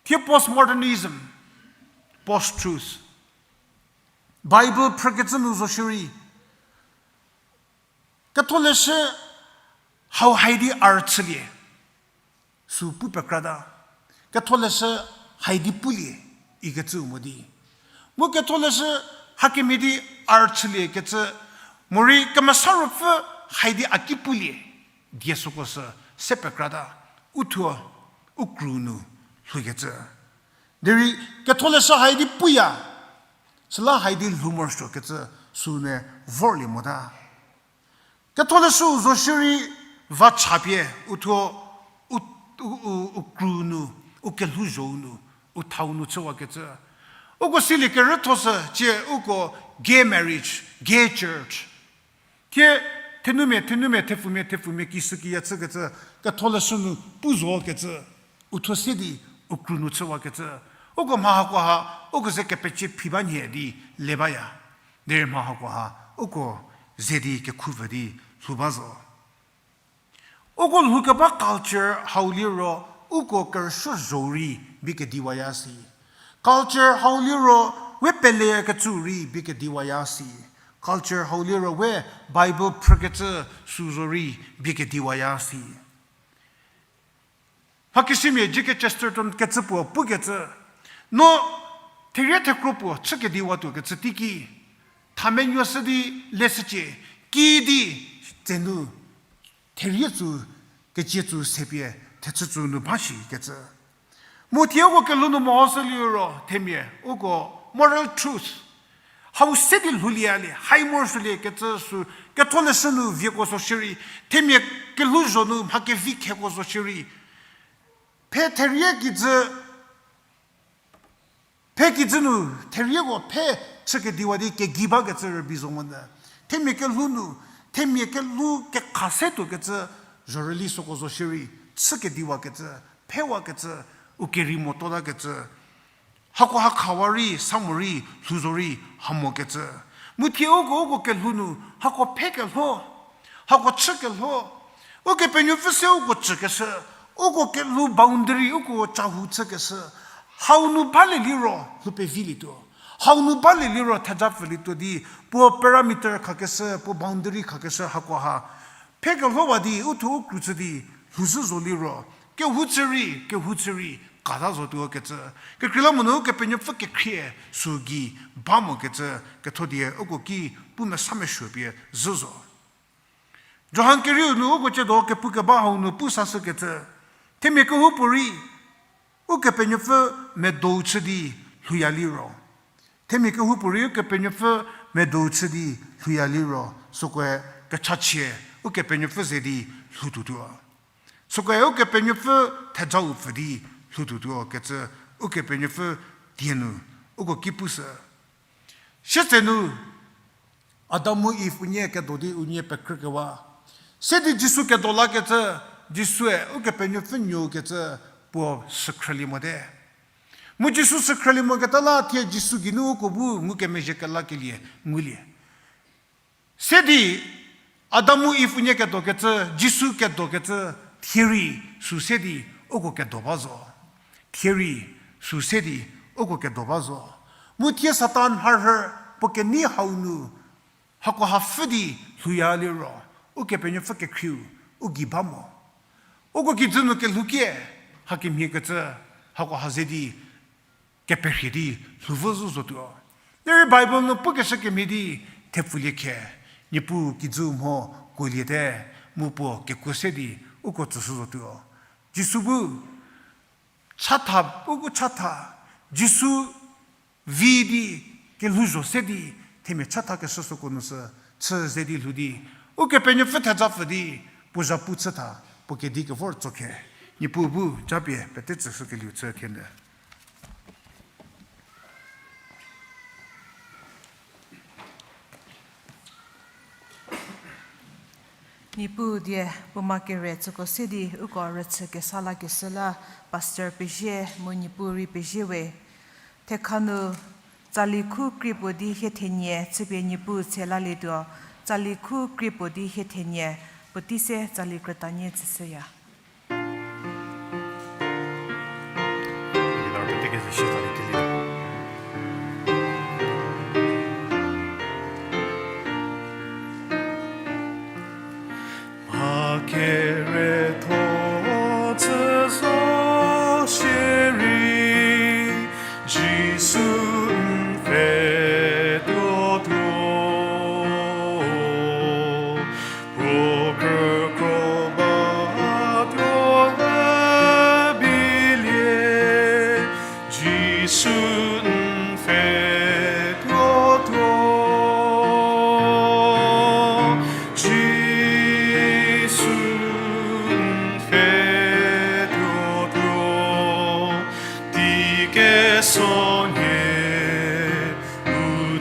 Thie postmodernism, post-truth. Bible phrükecü nu zo shierei, Ketholeshü hau haidi a rüchülie, sü pu pekrata. Ketholeshü haidi pulie, ikecüu mo di. Mu Ketholeshü hakemhie di a rüchülie kecü, morei Kemesa Ruopfü haidi a ki pulie, die süko sü se pekrata. U thuo, u kru nu lhoukecü. Derei Ketholeshü haidi puya, süla haidi lhou morosuokecü süu nu vorlie mota. Ketholeshüu zo shierei va chapie u thuo, u, u, u, u kru nu, u kelhouzhou nu, u thau nu chüwakecü. Uko silie kerütho sü cie uko gay marriage, gay church. Thie thenumia, thenumia, thepfumia, thepfumia, kishükiya chükecü, Ketholeshü nu pu zokecü, u thuo se di, u kru nu chüwakecü. Uko mha hakoha, uko ze kepecie phi ba nhie di le baya. Derei mha hakoha, uko ze di kekhupfü di lhou ba zo. Uko lhoukeba culture hau liro, uko kerüsuo zhou rei bie kediwaya si. Culture hau liro, we peleyakecü rei bie kediwaya si. Culture hau liro, we Bible phrükecü sü zo rei bie kediwaya si. Mhakesimia G K Chesterton kecü puo pukecü, no therie thekro puo chü kediwatuokecü teiki, thamenuoshü di leshücie, kiüdi tsenu therie tsu, kecie tsu sepie thechü tsu nu ba shikecü. Mu thie uko kelhou nu mehoshü liro themia, uko moral truth hau se di lhoulielie, hai morosuoliekecü sü, Ketholeshü nu vieko zo shierei, themia kelhouzho nu mha kevi kheko zo shierei, phe therie kijü, phe kijü nu therieko phe chükediwa di kegei bakecü rübei zo monyü. Themia kelhou nu, themia kelhou kekha se tuokecü zhorüli süko zo shierei, chükediwakecü, phewakecü, u kerei mototakecü, hako hakhawa rei, sa morei, lhou zo rei, ha mokecü. Mu thie uko, uko kelhou nu, hako phe kelho, hako chü kelho, Ukepenuopfü se uko tsükeshü, uko kelhou boundary, uko chahou chükeshü, hau nu balie liro lhou pevilietuo. Hau nu balie liro thejapfülietuo di, puo parameter khakeshü, puo boundary khakeshü hakoha. Phe kelhowa di, u thuo u kru chü di, lhouzhü zo liro, kehou chü rei, kehou chü rei, kata zotuo kecü. Kekreilamonyü Ukepenuopfü kekhrie, sü gei ba mokecü, ketho die uko ki pu mesa mesuo pie zhü zo. Johan kerieu nu uko tsiedo kepu keba hau nu pu sashükecü, themia kehoupuorei, Ukepenuopfü medou chü di lhouya liro. Themia kehoupuorei Ukepenuopfü medou chü di lhouya liro, sükoe kechachie, Ukepenuopfü ze di lhoutuotuo. Sükoe Ukepenuopfü thejau pfü di lhoutuotuo kecü, Ukepenuopfü die nu, uko ki pushü. Sietsenu, Adam mu Iv unie kedo di unie pekhrükewa. Se di Jisu kedo lakecü, Jisue Ukepenuopfü nuokecü puo sükhrülie mote. Mu Jisu sükhrülie moketa la thie Jisu geinu uko bu ngukemezhie kelakelie ngulie. Se di Adam mu Iv unie kedokecü, Jisu kedokecü, thie rei sü se di uko kedo ba zo. Thie rei sü se di uko kedo ba zo. Mu thie Satan mharhü puo kenei hau nu, hakoha pfhü di lhouya liro, Ukepenuopfü kekhrieu, u gei ba mo. Uko kijü nu kelhoukie, hakemhie kecü, Hako ha ze di keperhie di lhou vü zhü zotuo. Derei Bible nu pukeshü kemhie di thepfulie khe, Niepuu kijü mho kuoliete, mu puo kekuo se di uko tsüshü zotuo. Jisu bu chatha, uko chatha, Jisu vi di, kelhouzho se di, themia chatha keshü süko nu sü, chü ze di lhou di, Ukepenuopfü thejapfü di, puo zhapu chü tha, puo kedi kevor tso khe, Niepuu bu japie pete tsüshükelieu chü thie nyü. Niepuu die puoma kere tsüko se di uko rüchü kesa lakeshü la Pastor pezie mu Niepuu rei pezie we. Thekha nu tsali khu krie puo di hie thenie chüpie Niepuu tshe lalietuo, tsali khu krie puo di hie thenie, puotei se tsali krütanie tsüshüya. Mha kerethor tsü zo shierei, Jisu n pfhetuotuo. Puo krükhro batuo rübilie, Jisu n pfhetuotuo. Jisu n pfhetuotuo, tei kesonhie u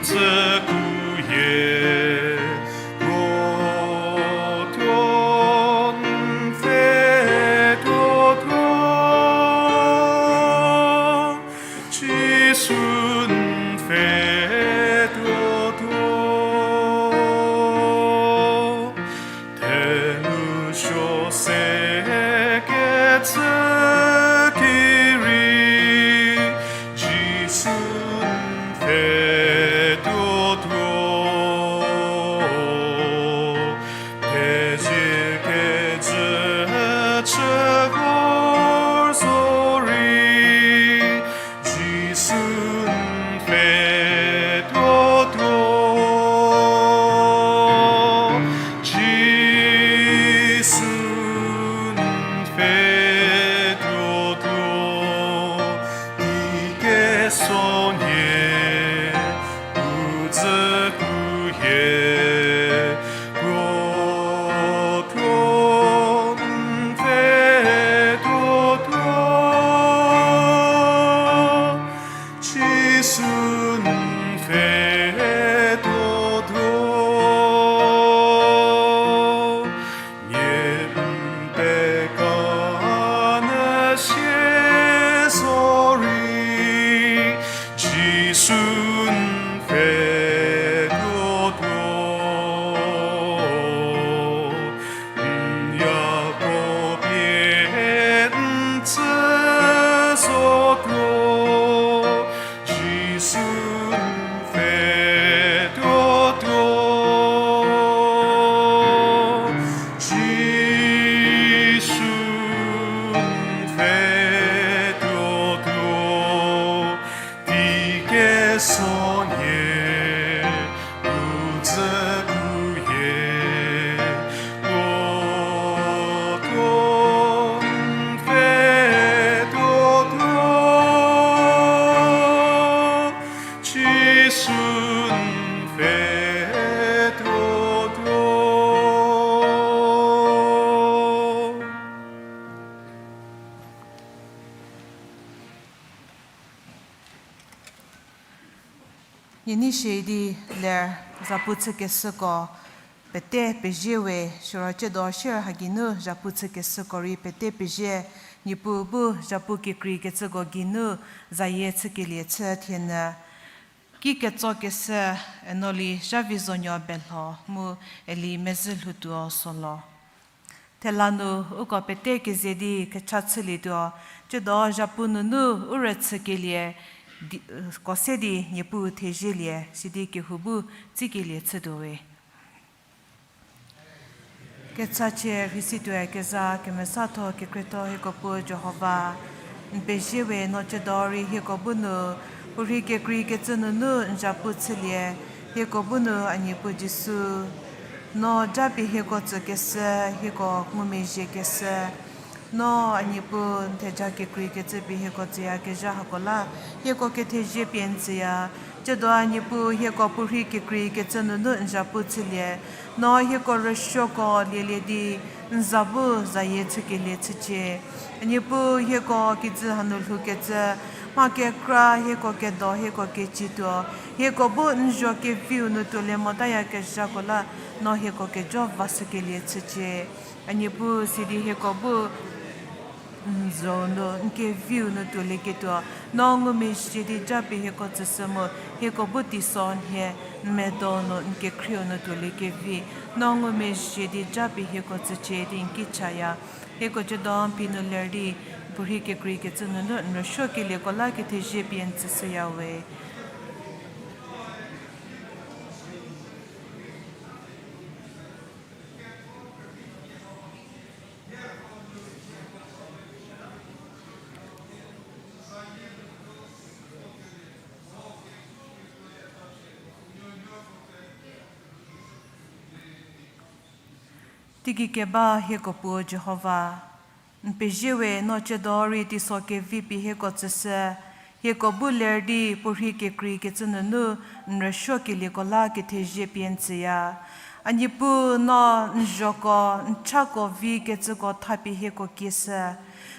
dzü kuhie, tuotuo n pfhetuotuo. Jisu n pfhetuotuo, thenou suo se kecü ki rei, Jisu n pfhetuotuo. Thezie kejü chü vor zorei, Jisu n pfhetuotuo. Jisu n pfhetuotuo. Tei kesonhie u dzü kuhie, tuotuo n pfhetuotuo. Jisu n pfhetuotuo. Nie n peka nyü sie zorei, Jisu n pfhetuotuo. N yako pie n tsü zotuo, Jisu n pfhetuotuo. Jisu n pfhetuotuo. Tei kesonhie u dzü kuhie, tuotuo n pfhetuotuo. Jisu n pfhetuotuo. Nienie shie di ler zhapu chükeshüko pete pezie we, siro ciedo shier ha geinu zhapu chükeshüko rei pete pezie, Niepuu bu zhapu kekreikecüko geinu zayie chükelie chü thienyü. Ki ketsokeshü Enoli Zhavizonyo Belho mu Eli Mezhülhoutuo Solo. Thela nu uko pete keze di kecha chülietuo, ciedo zhapu nunu u rüchükelie di, ko se di Niepuu thezielie, sidi kehou bu tsikelie chütuo we. Kechachie rheisituoyakezha kemesatho kekhrietho hieko Puo Jihova, N pezie we, no tsiedo rei hieko bu nu, puorhi kekreikecü nunu n zapu chülie, hieko bu nu a Niepuu Jisu, no japie hieko tsükeshü, hieko ngumezhiekeshü, no a Niepuu n theja kekreikecü pie hieko tsüyakezha hako la, hieko kethezie pie n tsüya. Tsiedo a Niepuu hieko puorhi kekreikecü nunu n zapu chülie, no hieko rüsuoko lielie di n za bu zayie chükelie chücie. A Niepuu hieko kijü hanu lhoukecü, mha kekra hieko kedo hieko kecituo, hieko bu n zho keviu nu tuolie motayakezhako la, no hieko kejo vashükelie chücie. A Niepuu sidi hieko bu n zho nu n keviu nu tuolieketuo, no ngumezhie di japie hieko tsüshü mu, hieko bu teisonhie n medo nu n kekhrieu nu tuolie kevi, no ngumezhie di japie hieko tsücie di n ki chaya. Hieko tsiedo n phi nu ler di, puorhi kekreikecü nunu n rüsuokelieko la kethezie pie n tsüshüya we. Teigei keba hieko Puo Jihova, n pezie we, no tsiedo rei teiso kevi pie hieko tsüshü, hieko bu ler di puorhi kekreikecü nunu n rüsuokelieko la kethezie pie n tsüya. A Niepuu, no n zhoko n chako vikecüko thapie hieko kieshü.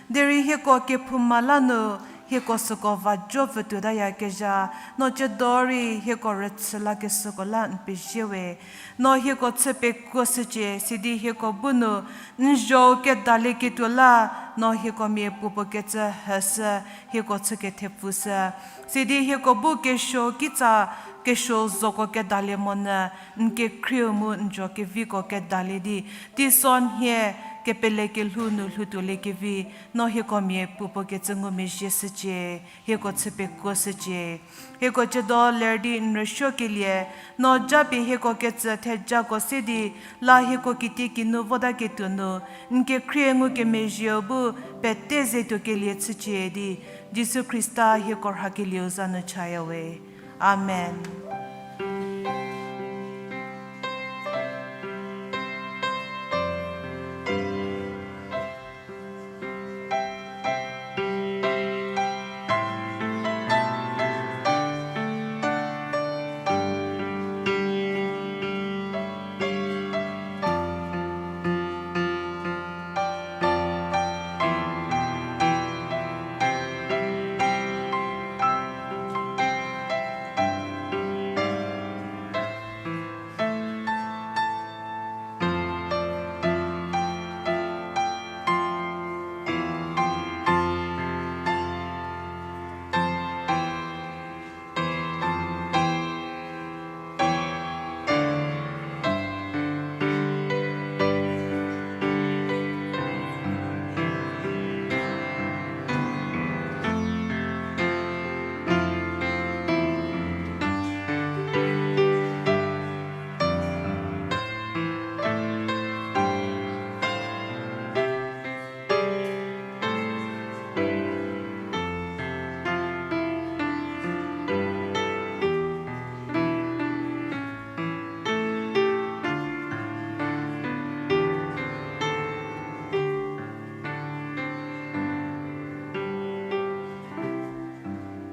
Derei hieko kephouma la nu, hieko süko va jo vütuotayakezha, no tsiedo rei hieko rüchü lakeshüko la n pezie we. No hieko chü pekuoshücie, sidi hieko bu nu n zho-u kedalieketuo la, no hieko mia puopuo kecü heshü, hieko chü kethepfushü. Sidi hieko bu kesuo kitsa kesuo zoko kedalie monyü, n kekhrieu mu n zho keviko kedalie di, teisonhie kepele kelhou nu lhoutuoliekevi, no hieko mia puopuo kecü ngumezhie shücie, hieko chü pekuoshücie. Hieko tsiedo ler di n rüsuokelie, no japie hieko ketsü thejako se di, la hieko kitiekinu votaketuo nu, n kekhrie ngukemezhieu bu pete ze tuokelie chücie di, Jisu Khrista hieko rhakelieu za nu chaya we. Amen.